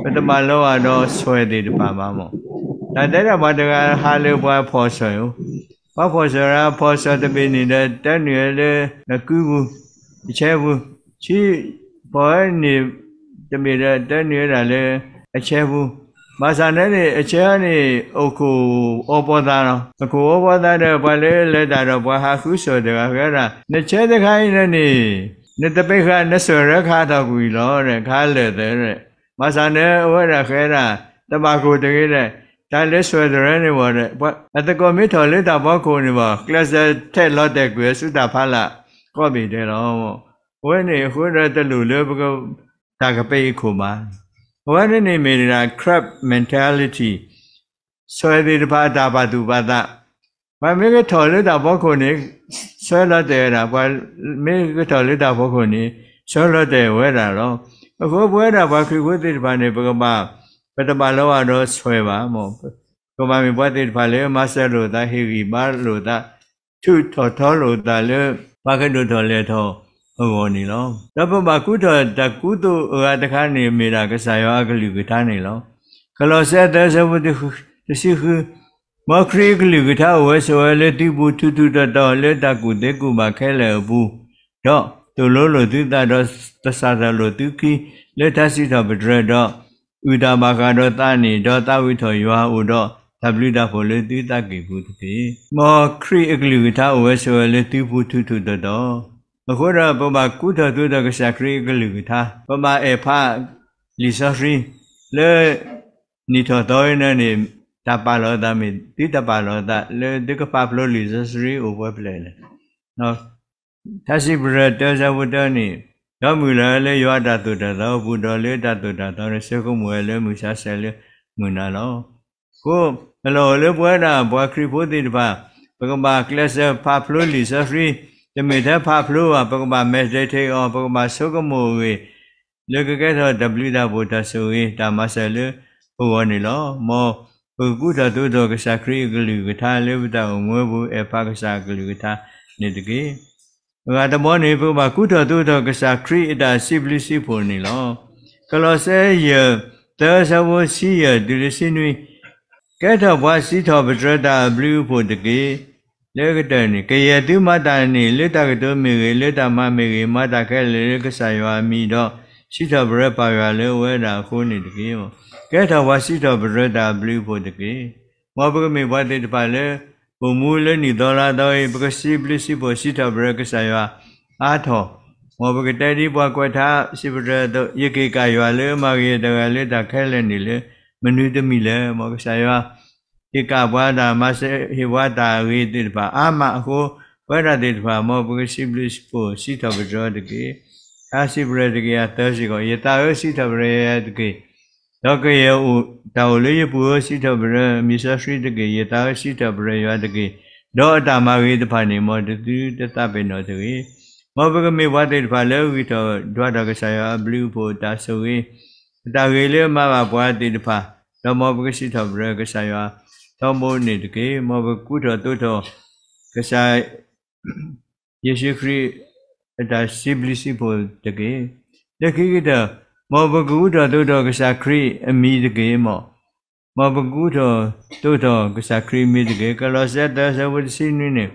ပတဘၣ်လီၤဂာ်ဒီးဆွဲၣ်သ့ၣ်တဖၣ်ဘၣ်မး. တၢ်တဲဒၣ်ပှၤတဂၤဟးလၢပှၤဖီၣ်ဆွဲၣ်ဧိၤ, ပှၤဖီၣ်ဆွဲၣ်ရၣ် ဖီၣ်ဆွဲၣ်တဘ့ၣ်န့ၣ်ဒီး တၢနုာ်လၢအကုပူၤ, အဆဲပူၤ, ဆံဖီၣ်န့ၣ်တဘ့ၣ်ဒီး တၢနုာ်ဝဲဒၣ်လၢအဆဲပူၤ, ဘၣ်ဆၣ်န့ၣ်န့ၣ် အဆဲန့ၣ် အိၣ်ခိၣ်အီပီသးလီၤ. အခိၣ်အီပီသးဒီး ပှၤလၢလဲၤတၢ်ဒီးပှၤဟးဃုဆွဲၣ်တဂၤဃဲဒၣ်, နဆဲတခါအံၤန့ၣ်န့ၣ် နတပ့ၤဃာ်နဆွဲၣ်ရၢခးထီၣ်ကွံာ်လီၤ, ခးလၢာ်သၢ, ဘၣ်ဆၣ်န့ၣ် အဝဲဒၣ်ဃဲဒၣ် တဘၣ်ခိၣ်တဂ့ၤဒီး တၢ်လၢဆွဲၣ်တရၢန့ၣ်ဘၣ်ဒီး အသကိးမ့ၢ်ထီၣ်လၢတၢ်ဖီခိၣ်န့ၣ်ဘၣ် ကျဲးစၢးထဲးလီၤတဲာ်ကွံာ်အဆူတၢ်ဖးလၢ်, ကီၢ်ဘ့ၣ်ဒဲးလီၤ. အဝဲန့ၣ်အဃိဒီးတလိၣ်လၢပက တၢ်ကပဲအံၤခိၣ်ဘၣ်. အဝဲန့ၣ်န့ၣ်မ့ၢ်ဒၣ် crab mentality ဆွဲသ့ၣ်တဖၣ်အတၢ်ပာ်သူၣ်ပာ်သး, ပှၤမ့ၢ်ကထီၣ်လၢတၢ်ဖီခိၣ်န့ၣ် ဆၢလီၤတဲာ်ဝဲဒၣ်, ပှၤမ့ၢ်ကထီၣ်လၢတၢ်ဖီခိၣ်န့ၣ် ဆၢလီၤတဲာ်ဝဲဒၣ်လီၤ. အဃိပဝဲဒၣ်ပှၤခရံာ်ဖိသ့ၣ်တဖၣ်န့ၣ် ပကဘၣ်, ပတဘၣ်လီၤဘၣ်ဒီးဆွဲဘၣ်, ပကဘၣ်မ့ၢ်ပှၤသ့ၣ်တဖၣ်လၢမၤစၢၤလိာ်သး, ဟ့ၣ်ဂံၢ်ဘါလိာ်သး, ထုးထီၣ်ထီလိာ်သးလၢ ပှၤကဒိၣ်ထီၣ်လဲၢ်ထီၣ်အဂီၢ်န့ၣ်လီၤ. ဒီးပဘၣ်ကူထီၣ်တၢ်ကူသိးအဂၤတခါန့ၣ် မ့ၢ်ဒၣ်ကစၢ်ယွၤအကလုၢ်ကထါန့ၣ်လီၤ. ကလီးစဲ သၢ အဆၢဖိတဆံဃု, မ်ခရံာ်အကလုၢ်ကထါအိၣ်ဝဲဆိးဝဲလၢသုပူၤ ထူးထူးတီၤတီၤလၢတၢ်ကူၣ်သ့ကူၣ်ဘၣ်ခဲလၢာ်အပူၤ, ဒီးသိၣ်လိလိာ်သုသး, ဒီးသဆၣ်ထီၣ်လိာ်သုခံ လၢထါစံးထီၣ်ပတြၢၤ, ဒီးအုၣ်တၢ်ဘၣ်ဃးဒီးသးန့ၣ်, ဒီးသးဝံၣ်ထီၣ်ယွၤအိၣ်ဒီးတၢ်ဘျုးတၢ်ဖှိၣ်လၢသုသးကံၢ်ပူၤတက့ၢ်. မ်ခရံာ်အကလုၢ်ကထါအိၣ်ဝဲဆိးဝဲလၢသုပူၤ ထူးထူးတီၤတီၤ, အဃိဒီးပဘၣ်ကူထီၣ်သိးထီၣ်ကစၢ်ခရံာ်အကလုၢ်ကထါ, ပဘၣ်အဲၣ်ဖးလံာ်စီဆှံ လၢ နံၣ်ထီၣ်သီအံၤန့ၣ် တၢ်ပာ်လီၤအသးမ့ၢ်သုတၢ်ပာ်လီၤအသး လၢသုကဖးဖျိလံာ်စီဆှံအိၣ်ပှဲၤဖျၢၣ်လဲၣ်. ထါစံးပတြၢၤ တၢ အဆၢဖိတၢန့ၣ်, ဒီးမုၢ်လၢ်လၢယွၤအတၢ်သိၣ်တၢ်သီအပူၤ, ဒီးလၢတၢ်သိၣ်တၢ်သီန့ၣ် ဆိကမိၣ်ဝဲလၢမုၢ်ဆါဆဲးလၢမုၢ်နၤလီၤ. အဃိ အလီၢ်အိၣ်လၢပဝဲဒၣ်ပှၤခရံာ်ဖိသ့ၣ်တဖၣ်, ပကဘၣ်ကျဲးစၢးဖးဖျိလံာ်စီဆှံ, တမ့ၢ်ထဲဖးဖျိဘၣ်, ပကဘၣ် meditate on, ပကဘၣ်ဆိကမိၣ်အဂ့ၢ် လၢကကဲထီၣ်တၢ်ဘျုးတၢ်ဖှိၣ်တၢ်ဆိၣ်ဂ့ၤတၢ်မၤစၢၤလၢပဂီၢ်န့ၣ်လီၤ. မ်ပကကူထီၣ်သိးထီၣ်ကစၢ်ခရံာ်အကလုၢ်ကထါလၢပတၢ်အိၣ်မူအပူၤ, အဲၣ်ဖးကစၢ်အကလုၢ်ကထါန့ၣ်တက့ၢ်. အဂၤတဘီန့ၣ် ပကဘၣ်ကူထီၣ်သိးထီၣ်ကစၢ်ခရံာ်အတၢ်စံးဘျုးစံးဖှိၣ်န့ၣ်လီၤ. ကလီးစဲ ယဲၢ် သၢ အဆၢဖိတဆံယဲၢ်တုၤလၢတဆံနွံ, ကဲထီၣ်ပှၤစံးထီၣ်ပတြၢၤတၢ်အဘျုးအဖှိၣ်တက့ၢ်. လၢကတၢၢ်န့ၣ် ကယဲၢ်သုမၤတၢ်န့ၣ်လၢတၢ်ကတိၤမ့ၢ်ဂ့ၤ, လၢတၢ်မၤမ့ၢ်ဂ့ၤ, မၤတၢ်ခဲလၢာ်လၢကစၢ်ယွၤအမံၤဒီး စံးထီၣ်ပတြၢၤပၢ်ယွၤလၢအဝဲဒၣ်အဃိန့ၣ်တက့ၢ်. ကဲထီၣ်ပှၤစံးထီၣ်ပတြၢၤတၢ်အဘျုးအဖှိၣ်တက့ၢ်. မ်ပကမ့ၢ်ပှၤသ့ၣ်တဖၣ်လၢ အိၣ်မူလၢနံၣ်သီလါသီအံၤ ပကစံးဘျုးစံးဖှိၣ်စံးထီၣ်ပတြၢၤကစၢ်ယွၤအါထီၣ်, မ်ပကတဲဒ်ပှၤကွဲးထါစံးပတြၢၤအသိး, ယက့ၤကၣ်ယွၤလၢမၤဂ့ၤတဂၤလၢတၢ်ခဲလၢာ်န့ၣ်လၢ မနုၤတမံၤလဲၣ်. မ်ကစၢ်ယွၤ ဟ့ၣ်ကၣ်ပှၤတၢ်မၤစၢၤ, ဟ့ၣ်ပှၤတၢ်အဂ့ၤသ့ၣ်တဖၣ်အါမးအဃိ, ပဝဲဒၣ်သ့ၣ်တဖၣ် မ်ပကစံးဘျုးစံးဖှိၣ်စံးထီၣ်ပတြၢၤတက့ၢ်. ထါစံးပတြၢၤတကယၤသၢစ့ၢ်ကီး, ယသးဧၢ, စံးထီၣ်ပတြၢၤယၤတက့ၢ်. ဒီးကယဲၢ်တၢ်အိၣ်လၢယပူၤဧၢ, စံးထီၣ်ပတြၢၤမံၤစီဆှံတက့ၢ်. ယသးဧၢ, စံးထီၣ်ပတြၢၤယွၤတက့ၢ်. ဒီးအတၢ်မၤဂ့ၤတဖၣ်န့ၣ် မ်သုတသးပ့ၤနီၣ်တဂ့ၤ. မ်ပကမ့ၢ်ပှၤသ့ၣ်တဖၣ်လၢဂံၢ်ထီၣ်ဒွးထီၣ်ကစၢ်ယွၤအဘျုးအဖှိၣ်အတၢ်ဆိၣ်ဂ့ၤ, အတၢ်ဂ့ၤလၢအမၤဘၣ်ပှၤသ့ၣ်တဖၣ်, ဒီးမ်ပကစံးထီၣ်ပတြၢၤကစၢ်ယွၤထီဘိန့ၣ်တက့ၢ်. မ်ပကကူထီၣ်သိးထီၣ် ကစၢ် ယ့ၣ်ၡူးခရံာ်အတၢ်စံးဘျုးစံးဖှိၣ်တက့ၢ်. လၢခံကတၢၢ်, မ်ပကကူထီၣ်သိးထီၣ်ကစၢ်ခရံာ်အမံၤတက့ၢ်. မ်ပကကူထီၣ်သိးထီၣ်ကစၢ်ခရံာ်အမံၤတက့ၢ်. ကလီးစဲ သၢ အဆၢဖိတဆံနွံန့ၣ်,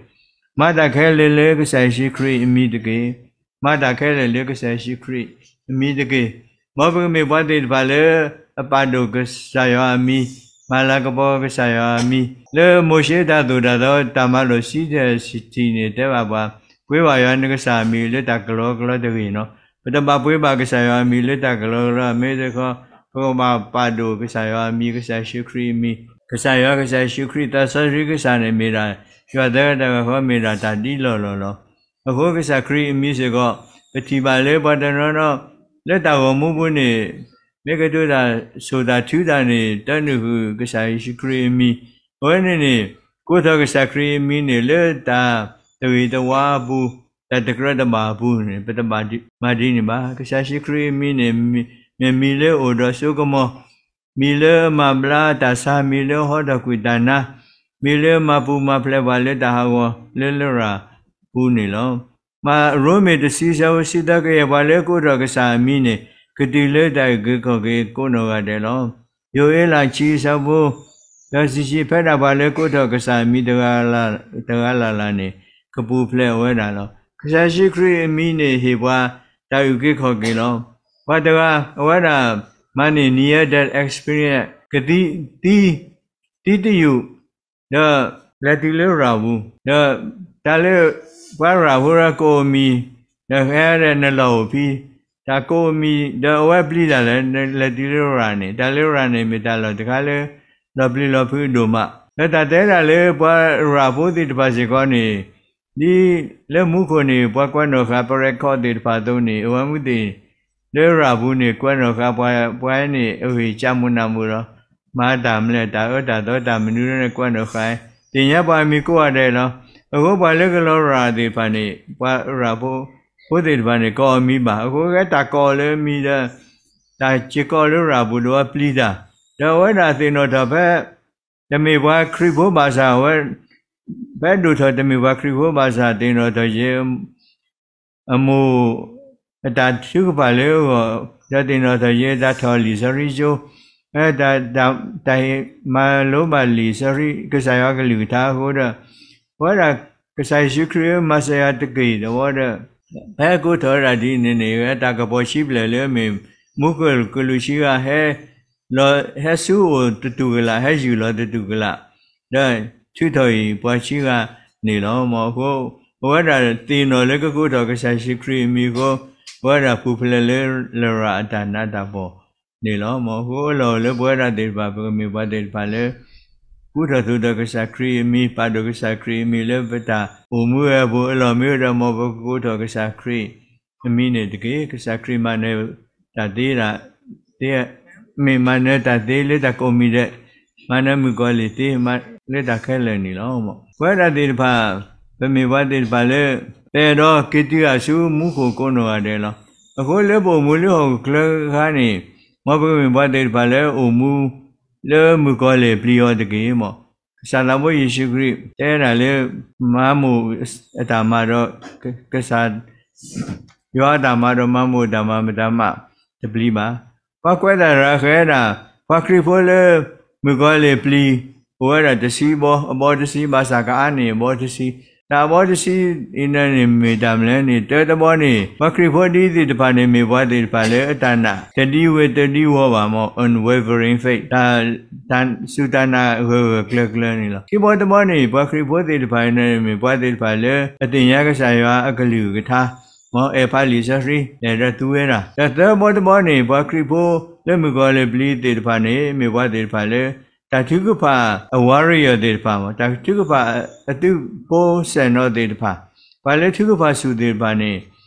မၤတၢ်ခဲလၢာ်လၢကစၢ်ယ့ၣ်ၡူးခရံာ်အမံၤတက့ၢ်. မၤတၢ်ခဲလၢာ်လၢကစၢ်ယ့ၣ်ၡူးခရံာ်အမံၤတက့ၢ်. မ်ပကမ့ၢ်ပှၤသ့ၣ်တဖၣ်လၢ အပာ်ဒိၣ်ကစၢ်ယွၤအမံၤ, မၤလၤကပီၤကစၢ်ယွၤအမံၤ, လၢမိၤၡ့တၢ်သိၣ်တၢ်သီတၢ်မၤလိာ်စံးထီၣ်စံးထီၣ်န့ၣ် တဲဘၣ်ပှၤ, ပှ့ၤဘၣ်ယွၤနကစၢ်အမံၤလၢတၢ်ကလီကလီတဂ့ၤန့ၣ်. ပတဘၣ်ပှ့ၤဘၣ်ကစၢ်ယွၤအမံၤလၢတၢ်ကလီကလီ, မ့ၢ်တခီ, ပကဘၣ်ပာ်ဒိၣ်ကစၢ်ယွၤအမံၤ, ကစၢ်ယ့ၣ်ၡူးခရံာ်အမံၤ, ကစၢ်ယွၤ, ကစၢ်ယ့ၣ်ၡူးခရံာ်, သးစီဆှံကစၢ်န့ၣ်မ့ၢ်ဒၣ်, ယွၤသၢဂၤတဂၤဃီမ့ၢ်ဒၣ်တၢ်ဒ်လီၢ်လီၢ်လီၤ. အဃိကစၢ်ခရံာ်အမံၤစ့ၢ်ကီး, ပထံၣ်ဘၣ်လၢပှၤတနီၤနီၤ, လၢတၢ်ဂီၤမူပူၤန့ၣ်, မ့ၢ်ကတိၤတၢ်ဆိၣ်တၢ်ထုတၢ်န့ၣ် တၢ်နုာ်ဃုာ်ကစၢ်ယ့ၣ်ၡူးခရံာ်အမံၤ, အဝဲန့ၣ်န့ၣ်, ကိးထီၣ်ကစၢ်ခရံာ်အမံၤန့ၣ် လၢတၢ်တဂ့ၤတဝါအပူၤ, တၢ်တကြၢးတဘၣ်အပူၤန့ၣ် ပတဘၣ်မၤဒ်န့ၣ်ဘၣ်. ကစၢ်ယ့ၣ်ၡူးခရံာ်အမံၤန့ၣ်, မ့ၢ်မံၤလၢအအိၣ်ဒီးစိကမီၤ, မံၤလၢအမၤဘျါတၢ်ဆါ, မံၤလၢအဟီထီၣ်ကွံာ်တၢ်နါ, မံၤလၢအမၤပူၤမၤဖျဲးပှၤလၢတၢ်ဟးဂီၤလၢလရာ်ပူၤန့ၣ်လီၤ. မၤရိမ့ၤတဆံဆၢဖိတဆံသၢ, ကယဲၢ်ပှၤလၢကိးထီၣ်ကစၢ်အမံၤန့ၣ်, ကတုၤလၢတၢ်အုၣ်က့ၤခီၣ်က့ၤကိးနီၢ်ဂၤဒဲးလီၤ. ယိၤအ့လးခံဆၢဖိ ဒီးစံးဆံးဖဲဒၣ်ပှၤလၢကိးထီၣ်ကစၢ်အမံၤတဂၤလၢ်လၢ်န့ၣ်, ကပူၤဖျဲးဝဲဒၣ်လီၤ. ကစၢ်ယ့ၣ်ၡူးခရံာ်အမံၤန့ၣ်ဟ့ၣ်ပှၤတၢ်အုၣ်က့ၤခီၣ်က့ၤလီၤ. ပှၤတဂၤအဝဲဒၣ်မၤန့ၢ် near death experience ကသံ, သံ, သံတယုၢ်, ဒီးလဲၤတုၤလၢရၤပူၤ, ဒီးတၢ်လၢပှၤရၤဖိဒီးကအိၣ်မံၤ, ဒီးဟဲဒီးနလီၢ်အိၣ်ဖံ, တၢ်ကအိၣ်မံၤ, ဒီးအဝဲပျံၤတၢ်လၢ လဲၤတုၤလၢရၤန့ၣ်, တၢ်လၢရၤန့ၣ် မ့ၢ်တၢ်လီၢ်တခါလၢ လီၤပျံၤလီၤဖုးဒိၣ်မး, ဒီးတၢ်တဲဒၣ်လၢပှၤရၤဖိသ့ၣ်တဖၣ်စ့ၢ်ကီးန့ၣ် ဒ်လၢမူခိၣ်န့ၣ် ပှၤကွၢ်နီၣ်ဃာ် ပရဲခီၣ်သ့ၣ်တဖၣ်အသိးန့ၣ် အဝဲမုၢ်သ့ၣ် လၢရၤပူၤန့ၣ် ကွၢ်နီၣ်ဃာ်ပှၤ ပှၤန့ၣ် အဂ့ၢ်ကၠၢ်မူနၢ်မူဒီး မၤတၢ်မလဲၣ် တၢ်အၢတၢ်သီတၢ်မနုၤန့ၣ် ကွၢ်နီၣ်ဃာ် သ့ၣ်ညါပှၤအမံၤကိးဂၤဒဲးလီၤ. အဃိပှၤလၢကလီၤရၤသ့ၣ်တဖၣ်န့ၣ် ပှၤရၤဖိ ဖိသ့ၣ်တဖၣ်န့ၣ် ကိးအမံၤဘၣ်. အဃိဝဲတၢ်ကိးလၢမံၤဒီး တၢ်စ့ၢ်ကီးလၢရၤပူၤဒီးဝဲပျံၤတၢ် ဒီးအဝဲဒၣ်သ့ၣ်နီၣ်ထီၣ်ဖဲ တမ့ၢ်ပှၤခရံာ်ဖိဘၣ်ဆၣ် အဝဲ ဖဲဒိၣ်ထီၣ်တမ့ၢ်ပှၤခရံာ်ဖိဘၣ်ဆၣ် သ့ၣ်နီၣ်ထီၣ်ယဲ အမိၢ်အတၢ်ထုကဖၣ်လၢအဂီၢ် ဒီးသ့ၣ်နီၣ်ထီၣ်ယဲတၢ်ထီၣ်လံာ်စီဆှံကၠိ တၢ် တၢ်ဟ့ၣ်မၤလိဘၣ်လံာ်စီဆှံ ကစၢ်ယွၤကလုၢ်ကထါအဃိဒီး ပဝဲဒၣ်ကစၢ်ယ့ၣ်ၡူးခရံာ်မၤစၢၤယၤတက့ၢ်ဒီးဝဲဒီး ဖဲကိးထီၣ်ဝဲဒၣ်ဒ်န့ၣ်န့ၣ် တၢ်ကပီၤဆံးဖျၢၣ်လၢအမ့ၢ် မူခိၣ်ကလူးဆံဂၤ ဟဲလီၤ ဟဲဆူအအိၣ်တတူၢ်ကလာ် ဟဲယူၢ်လီၤတတူၢ်ကလာ် ဒီးထုးထီၣ်အံၤပှၤဆံးဂၤန့ၣ်လီၤ. မ်အဃိ ပဝဲဒၣ်သ့ၣ်နီၣ်လၢကကိးထီၣ်ကစၢ်ယ့ၣ်ၡူးခရံာ်အမံၤအဃိ ပဝဲဒၣ်ပူၤဖျဲးလၢလရာ်အတၢ်နးတၢ်ဖှီၣ်န့ၣ်လီၤ. မ်အဃိအလီၢ်အိၣ်လၢပဝဲဒၣ်သ့ၣ်တဖၣ် ပကမ့ၢ်ပှၤသ့ၣ်တဖၣ်လၢ ကူထီၣ်သိးဒီးကစၢ်ခရံာ်အမံၤ ပာ်ဒိၣ်ကစၢ်ခရံာ်အမံၤလၢပတၢ်အိၣ်မူအပူၤ အလီၢ်မ့ၢ်ဝဲဒီး မ်ပကကိးထီၣ်ကစၢ်ခရံာ်အမံၤန့ၣ်တက့ၢ်. ကစၢ်ခရံာ်မၤနၢၤတၢ်သ့ သ့ မ့ၢ်မၤနၢၤတၢ်သ့လၢတၢ်ကိးမံၤဒဲး မၤနၢၤမုၣ်ကီၤလံၢ်သ့ မၤလၢတၢ်ခဲလၢာ်န့ၣ်လီၤ. ပဝဲဒၣ်သ့ၣ်တဖၣ် ပမ့ၢ်ပှၤသ့ၣ်တဖၣ်လၢ ပအဲၣ်ဒိးက့ၤတုၤအဆူမူခိၣ်ကိးနီၢ်ဂၤဒဲးလီၤ. အဃိလၢပအိၣ်မူလၢဟီၣ်ခိၣ်ချၢအခါန့ၣ် မ်ပကမ့ၢ်ပှၤသ့ၣ်တဖၣ်လၢအိၣ်မူ လၢမုၣ်ကီၤလံၢ်ပျံၤအီၤတက့ၢ်. မ်ကစၢ်သးဘိယ့ၣ်ၡူးခရံာ်တဲဒၣ်လၢ မၤမိၢ်အတၢ်မၤဒီး ကစၢ် ယွၤအတၢ်မၤဒီး မၤမိၢ်အတၢ်မၤဒီးမတၤမးတပျံၤဘၣ်. ပှၤကွဲးတၢ်ရၤဃဲၤဒၣ် ပှၤခရံာ်ဖိလၢမုၣ်ကီၤလံၢ်ပျံၤ အိၣ်ဝဲဒၣ်တဆံဘီ အဘီတဆံ ဘၣ်ဆၣ်ကအါန့ၢ်အဘီတဆံ တၢ်အဘီတဆံအံၤန့ၣ်မ့ၢ်တၢ်မနုၤလဲၣ်န့ၣ် တၢတဘီန့ၣ် ပှၤခရံာ်ဖိဒ်သ့ၣ်တဖၣ်န့ၣ် မ့ၢ်ပှၤသ့ၣ်တဖၣ်လၢအတၢ်နာ် တဒံဝ့ၤတဒံဝီၤဘၣ် မ် unwavering faith တၢ်စူၢ်တၢ်နာ်ဂၢၢ်ဂၢၢ်ကျၢၤကျၢၤန့ၣ်လီၤ. ခံဘီတဘီန့ၣ် ပှၤခရံာ်ဖိသ့ၣ်တဖၣ်န့ၣ် မ့ၢ်ပှၤသ့ၣ်တဖၣ်လၢအသ့ၣ်ညါကစၢ်ယွၤအကလုၢ်ကထါ မ်အဲၣ်ဖးလံာ်စီဆှံ အဲၣ်ဒိးသူဝဲဒၣ်. ဒီးသၢဘီတဘီန့ၣ် ပှၤခရံာ်ဖိလၢမုၣ်ကီၤလံၢ်ပျံၤသ့ၣ်တဖၣ်န့ၣ် မ့ၢ်ပှၤသ့ၣ်တဖၣ်လၢ တၢ်ထုကဖၣ်အ warrior သ့ၣ်တဖၣ် တၢ်ထုကဖၣ်အသုးဖိစဲၣ်နီၤသ့ၣ်တဖၣ် ပှၤလၢထုကဖၣ်ဆူၣ်သ့ၣ်တဖၣ်န့ၣ်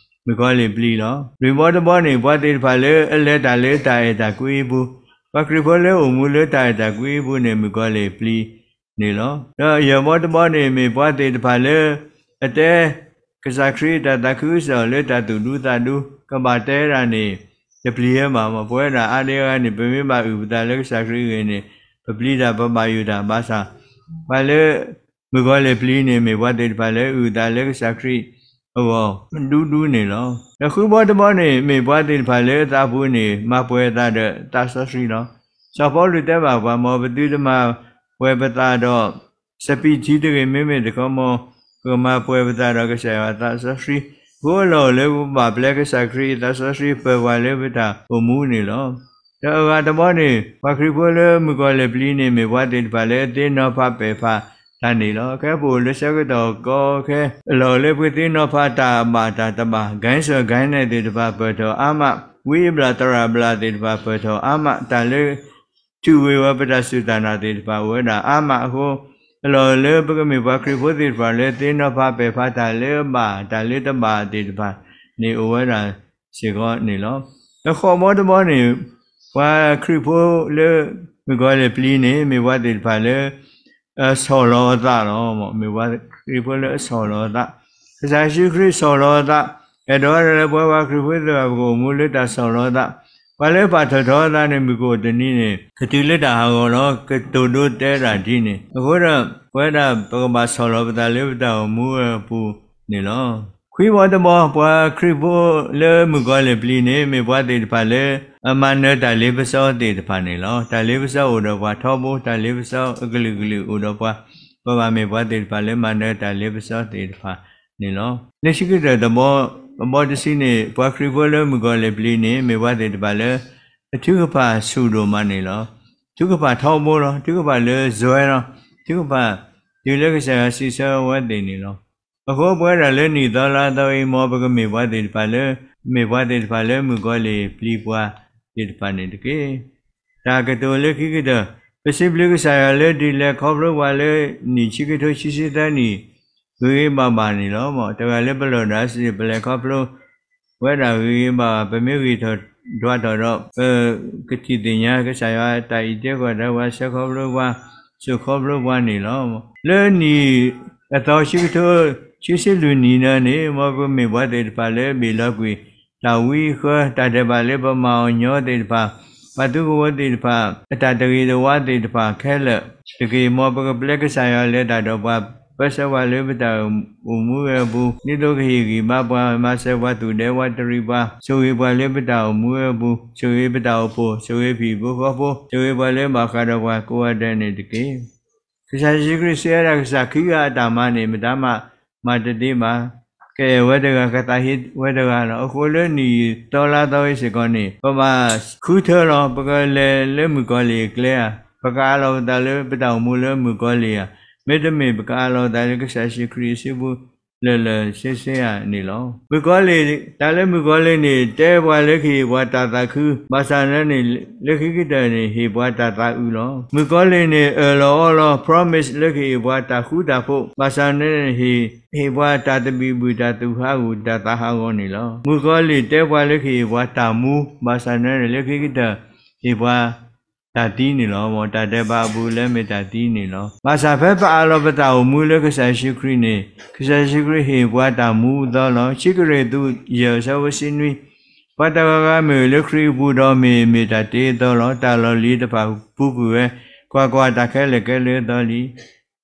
မုၣ်ကီၤလံၢ်ပျံၤလီၤ. လွံၢ်ဘီတဘီန့ၣ် ပှၤသ့ၣ်တဖၣ်လၢအလဲၤတၢ်လၢတၢ်အဲၣ်တၢ်ကွံအပူၤ ပှၤခရံာ်ဖိလၢအိၣ်မူလၢတၢ်အဲၣ်တၢ်ကွံအပူၤန့ၣ် မုၣ်ကီၤလံၢ်ပျံၤန့ၣ်လီၤ. ဒီးယဲၢ်ဘီတဘီန့ၣ် မ့ၢ်ပှၤသ့ၣ်တဖၣ်လၢ အတဲ ကစၢ်ခရံာ်တၢ်သးခုကစီၣ်လၢတၢ်သူၣ်ဒူသးဒူ ကဘၣ်တဲဒၣ်န့ၣ် တပျံၤဝဲဘၣ်. မ်ပဝဲဒၣ်အါဒံအါဂၤန့ၣ် ပမ့ၢ်ဘၣ်အုၣ်ပသးလၢကစၢ်ခရံာ်အဂ့ၢ်န့ၣ် ပပျံၤတၢ်ပဘၣ်ယိၣ်တၢ်ဘၣ်ဆၣ် ပှၤလၢ မုၣ်ကီၤလံၢ်ပျံၤန့ၣ် မ့ၢ်ပှၤသ့ၣ်တဖၣ်လၢအုၣ်အသးလၢကစၢ်ခရံာ်အဂီၢ် ဒူဒူန့ၣ်လီၤ. ဒီးဃုဘီတဘီန့ၣ် မ့ၢ်ပှၤသ့ၣ်တဖၣ်လၢအသးပူၤန့ၣ် မၤပှဲၤအသးဒီးသးစီဆှံလီၤ. စီၤပီလူးတဲဘၣ်ပှၤ မ်ပသုတမၤပှဲၤပသးဒီး စပံးထံတဂ့ၤ, မ့မ့ၢ်တခီ မ်ပကမၤပှဲၤပသးဒီးကစၢ်ယွၤအသးစီဆှံ. အဃိအလီၢ်အိၣ်လၢပဘၣ်ပျဲကစၢ်ခရံာ်အသးစီဆှံ ပၢၤပှၤလၢပတၢ်အိၣ်မူန့ၣ်လီၤ. ဒီးအဂၤတဘီန့ၣ် ပှၤခရံာ်ဖိလၢမုၣ်ကီၤလံၢ်ပျံၤန့ၣ် မ့ၢ်ပှၤသ့ၣ်တဖၣ်လၢအသ့နီၤဖးပဲာ်ဖးတၢ်န့ၣ်လီၤ. ခဲပအိၣ်လၢဆၢကတီၢ်ကီခဲ အလီၢ်အိၣ်လၢပကသ့နီၤဖးတၢ်ဘၣ်တၢ်တဘၣ်, ကဲစၢၣ်ကဲနဲၣ်သ့ၣ်တဖၣ်ပၢၢ်ထီၣ်အါမး, ဝံအဘျၣ်သရၣ်ဘျၣ်သ့ၣ်တဖၣ်ပၢၢ်ထီၣ်အါမး, တၢ်လၢ ထုးဝံၤဝဲပတၢ်စူၢ်တၢ်နာ်သ့ၣ်တဖၣ်အိၣ်ဝဲဒၣ်အါမးအဃိ, အလီၢ်လၢပကမ့ၢ်ပှၤခရံာ်ဖိသ့ၣ်တဖၣ်လၢသ့နီၤဖးပဲာ်ဖးတၢ်လၢအဘၣ်တၢ်လၢတဘၣ်သ့ၣ်တဖၣ်န့ၣ် အိၣ်ဝဲဒၣ်စ့ၢ်ကီးန့ၣ်လီၤ. ဒီးဃိးဘီတဘီန့ၣ် ပှၤခရံာ်ဖိလၢမုၣ်ကီၤလံၢ်ပျံၤန့ၣ် မ့ၢ်ပှၤသ့ၣ်တဖၣ်လၢ အဆီၣ်လီၤအသးလီၤ. မ့ၢ်ပှၤခရံာ်ဖိလၢအဆီၣ်လီၤအသး, ကစၢ်ယ့ၣ်ၡူးခရံာ်ဆီၣ်လီၤအသး, အဲၣ်ဒိးဝဲဒၣ်လၢပဝဲပှၤခရံာ်ဖိသ့ၣ်တဖၣ် ပကအိၣ်မူလၢတၢ်ဆီၣ်လီၤအသး, ပှၤလၢပာ်ထီၣ်ထီအသးန့ၣ် မုၢ်ကအိၣ်တနံၤန့ၣ် ကတုၤလၢတၢ်ဟးဂီၤလီၤ. ကတိၤဒိတဲဒၣ်ဒ်န့ၣ် အဃိဒီး ပဝဲဒၣ်ပကဘၣ်ဆီၣ်လီၤပသးလၢပတၢ်အိၣ်မူအပူၤန့ၣ်လီၤ. ခွံဘီတဘီ ပှၤခရံာ်ဖိလၢမုၣ်ကီၤလံၢ်ပျံၤန့ၣ် မ့ၢ်ပှၤသ့ၣ်တဖၣ်လၢ အမၤနၢၤတၢ်လ့ပစီသ့ၣ်တဖၣ်န့ၣ်လီၤ. တၢ်လ့ပစီအိၣ်ဒီးပှၤထီဘိ, တၢ်လ့ပစီအကလုာ်ကလုာ်အိၣ်ဒီးပှၤ, ပဘၣ်မ့ၢ်ပှၤသ့ၣ်တဖၣ်လၢမၤနၢၤတၢ်လ့ပစီသ့ၣ်တဖၣ်န့ၣ်လီၤ. လၢခံကတၢၢ်တဘီ, အဘီတဆံန့ၣ် ပှၤခရံာ်ဖိလၢမုၣ်ကီၤလံၢ်ပျံၤန့ၣ် မ့ၢ်ပှၤသ့ၣ်တဖၣ်လၢ အထုကဖၣ်ဆူၣ်ဒိၣ်မးန့ၣ်လီၤ. ထုကဖၣ်ထီဘိလီၤ. ထုကဖၣ်လၢယွဲလီၤ. ထုကဖၣ်တုၤလၢကစၢ်ယွၤစံးဆၢဝဲသ့ၣ်န့ၣ်လီၤ. အဃိပဝဲဒၣ်လၢနံၣ်သီလါသီအံၤ မ်ပကမ့ၢ်ပှၤသ့ၣ်တဖၣ်လၢ မ့ၢ်ပှၤသ့ၣ်တဖၣ်လၢမုၣ်ကီၤလံၢ်ပျံၤပှၤသ့ၣ်တဖၣ်န့ၣ်တက့ၢ်. တၢ်ကတိၤလၢခံကတၢၢ်, ပစံးဘျုးကစၢ်ယွၤလၢဒ်လဲၣ်ခီဖျိပှၤလၢနံၣ်ခံကထိခံဆံသၢနံၣ် ဂ့ၤဂ့ၤဘၣ်ဘၣ်န့ၣ်လီၤ. တဂၤလၢပလီၢ်ဒၣ်စ့ၢ် ပလဲၤခီဖျိ ဝဲဒၣ်ဂ့ၤဂ့ၤဘၣ်ဘၣ် ပမ့ၢ်ဂ့ၤထီၣ်ဒွးထီၣ်ဒီး ပကထံၣ်သ့ၣ်ညါကစၢ်ယွၤအတၢ်အံၤတဲဃီၤဒီးပှၤ ဆှၢခီဖျိပှၤ စိာ်ခီဖျိပှၤန့ၣ်လီၤ. လၢနံၣ်အသီဆံကထိ ခံဆံလွံၢ်နံၣ်န့ၣ် မ်ပမ့ၢ်ပှၤသ့ၣ်တဖၣ်လၢအဘ့ၣ်လီၤကွံာ် တၢ်ဝံဃၢ တၢ်ဒဲးဘးလၢပမၤအီၤညီသ့ၣ်တဖၣ်, ပှၤသူကဝီၤသ့ၣ်တဖၣ် အတၢ်တဂ့ၤတဝါသ့ၣ်တဖၣ်ခဲလၢာ်တက့ၢ်. မ်ပကပျဲကစၢ်ယွၤလဲၤတၢ်ဒီးပှၤ ပၢဆှၢပှၤလၢပတၢ်အိၣ်မူဝဲအပူၤ, ဒ်သိးကဟ့ၣ်ဂံၢ်ဘါပှၤ, မၤစၢၤပှၤသူၣ်ဒဲဝးတရံးပှၤ, ဆိၣ်ဂ့ၤပှၤလၢပတၢ်အိၣ်မူဝဲအပူၤ, ဆိၣ်ဂ့ၤပတၢ်အိၣ်ဖှိၣ်, ဆိၣ်ဂ့ၤဖံၣ်ဖိဃီဖိ, ဆိၣ်ဂ့ၤပှၤလၢဘၣ်ဃးဒီးပှၤကိးဂၤဒဲးန့ၣ်တက့ၢ်. ကစၢ်ယ့ၣ်ၡူးခရံာ်စံးဝဲဒၣ် ကစၢ်ခံဂၤအတၢ်မၤန့ၣ် မတၤမၤ မၤတသ့ဘၣ်. ကအဲၣ်ဝဲတဂၤ ကသးဟ့ဝဲတဂၤလီၤ. အဃိလၢနံၣ်သီလါသီအံၤစ့ၢ်ကီးန့ၣ် ပဘၣ်ဃုထၢလီၤ. ပကလဲၤလၢမုၣ်ကီၤလံၢ်အကျဲဧါ, ပကအးလီၤပသးလၢပတၢ်အိၣ်မူလၢမုၣ်ကီၤလံၢ်ဧါ, မ့တမ့ၢ်ပကအးလီၤပသးလၢကစၢ်ယ့ၣ်ၡူးခရံာ်အစုပူၤလၢာ်လၢာ်ဆ့ဆ့ဧါန့ၣ်လီၤ. မုၣ်ကီၤလံၢ်, တၢ်လၢမုၣ်ကီၤလံၢ်န့ၣ် တဲပှၤလၢကဟ့ၣ်ပှၤတၢ်သးခု, ဘၣ်ဆၣ်န့ၣ် လၢခံကတၢၢ်န့ၣ် ဟ့ၣ်ပှၤတၢ်သးအုးလီၤ. မုၣ်ကီၤလံၢ်န့ၣ် အၢၣ်လီၤအီလီၤ promise လၢကဟ့ၣ်ပှၤတၢ်ဃူတၢ်ဖိး, ဘၣ်ဆၣ်န့ၣ် ဟ့ၣ်ပှၤတၢ်သဘံၣ်ဘုၣ် တၢ်သူၣ်ဟးဂူာ် တၢ်သးဟးဂီၤန့ၣ်လီၤ. မုၣ်ကီၤလံၢ်တဲပှၤလၢကဟ့ၣ်ပှၤတၢ်မူ, ဘၣ်ဆၣ်န့ၣ် လၢခံကတၢၢ် ဟ့ၣ်ပှၤတၢ်သံန့ၣ်လီၤ. မ်တၢ်ဒဲးဘးအပူၤလၢမ့ၢ်တၢ်သံန့ၣ်လီၤ. ဘၣ်ဆၣ်ဖဲပအးလီၤပသးအိၣ်မူလၢကစၢ်ယ့ၣ်ၡူးခရံာ်န့ၣ် ကစၢ်ယ့ၣ်ၡူးခရံာ်ဟ့ၣ်ပှၤတၢ်မူအသီလီၤ. ခံကရံၣ်သူး ယဲၢ် အဆၢဖိဆံနွံ, ပှၤတဂၤဂၤမ့ၢ်အိၣ်လၢခရံာ်အပူၤဒီး မ့ၢ်မ့ၢ်တၢ်တ့အသီလီၤ. တၢ်လီၢ်လံၤတဖၣ်ပူၤကွံာ်ဝဲ, ကွၢ်ကွၢ်, တၢ်ခဲလၢာ်ကဲလၢအသီလံ.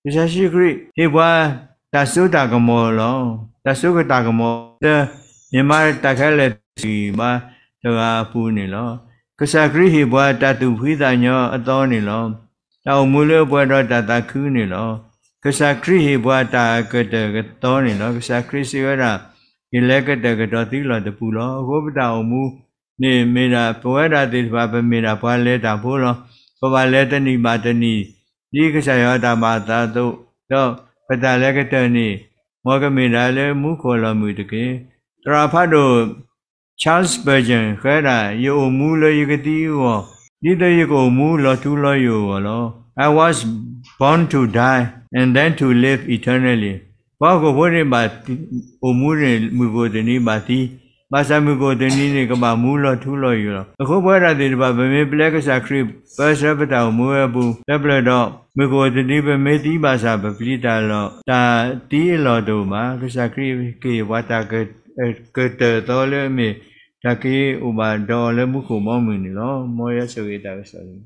ကစၢ်ယ့ၣ်ၡူးခရံာ်ဟ့ၣ်ပှၤတၢ်စိတၢ်ကမီၤလီၤ. တၢ်စိကတၢ်ကမီၤ မ့ၢ်မၤတၢ်ခဲလၢာ်တဂ့ၤဘၣ်တဂၤအပူၤန့ၣ်လီၤ. ကစၢ်ခရံာ်ဟ့ၣ်ပှၤတၢ်သူၣ်ဖှံသးညီအသီန့ၣ်လီၤ. တၢ်အိၣ်မူလၢပှဲၤဒီးတၢ်သးခုန့ၣ်လီၤ. ကစၢ်ခရံာ်ဟ့ၣ်ပှၤတၢ်ကတၢၢ်ကတီၤန့ၣ်လီၤ. ကစၢ်ခရံာ်စံးဝဲဒၣ်, ယလဲၤကတၢၢ်ကတီၤသုလီၢ်တပူၤလီၤ. အဃိပတၢ်အိၣ်မူန့ၣ်မ့ၢ်ဒၣ် ပဝဲဒၣ်သ့ၣ်တဖၣ် ပမ့ၢ်ဒၣ်ပှၤလဲၤတၢ်ဖိလီၤ. ပဘၣ်လဲၤတနံၣ်ဘၣ်တနံၣ် ဒ်ကစၢ်ယွၤအတၢ်ဘၣ်အသးအသိး, ဒီးပတၢ်လဲၤကတၢၢ်န့ၣ် မ်ကမ့ၢ်ဒၣ်လၢမူခိၣ်လီၢ်မုၢ်တက့ၢ်. သရၣ်ဖးဒိၣ် Charles Spurgeon ဃဲဒၣ်, ယအိၣ်မူလၢယကသံအဂီၢ်, ဒ်သိးယကအိၣ်မူလီၤထူလီၤယိာ်အဂီၢ်လီၤ. I was born to die and then to live eternally. ပှၤဟီၣ်ခိၣ်ဖိန့ၣ်ဘၣ်အိၣ်မူန့ၣ် မုၢ်ကအိၣ်တနံၤဘၣ်သံ, ဘၣ်ဆၣ်မုၢ်ကအိၣ်တနံၤန့ၣ် ကဘၣ်မူလီၤထူလီၤယိာ်လီၤ. အဃိပဝဲဒၣ်သ့ၣ်တဖၣ် ပမ့ၢ်ပျဲကစၢ်ခရံာ် ပၢဆှၢပတၢ်အိၣ်မူဝဲအပူၤ တဖျၢၣ်ဒီး မုၢ်ကအိၣ်တနံၤပမ့ၢ်သံဘၣ်ဆၣ် ပပျံၤတၢ်လီၢ် တၢ်သံအလီၢ်တအိၣ်ဘၣ်. ကစၢ်ခရံာ်ကဟ့ၣ်ပှၤတၢ်ကတၢၢ်သီလၢအမ့ၢ် တၢ်က့ၤအိၣ်ဘၣ်ဒီးအီၤလၢမူခိၣ်ဘီမုၢ်န့ၣ်လီၤ. မ်ယွၤဆိၣ်ဂ့ၤတၢ်ကစီၣ်လံ.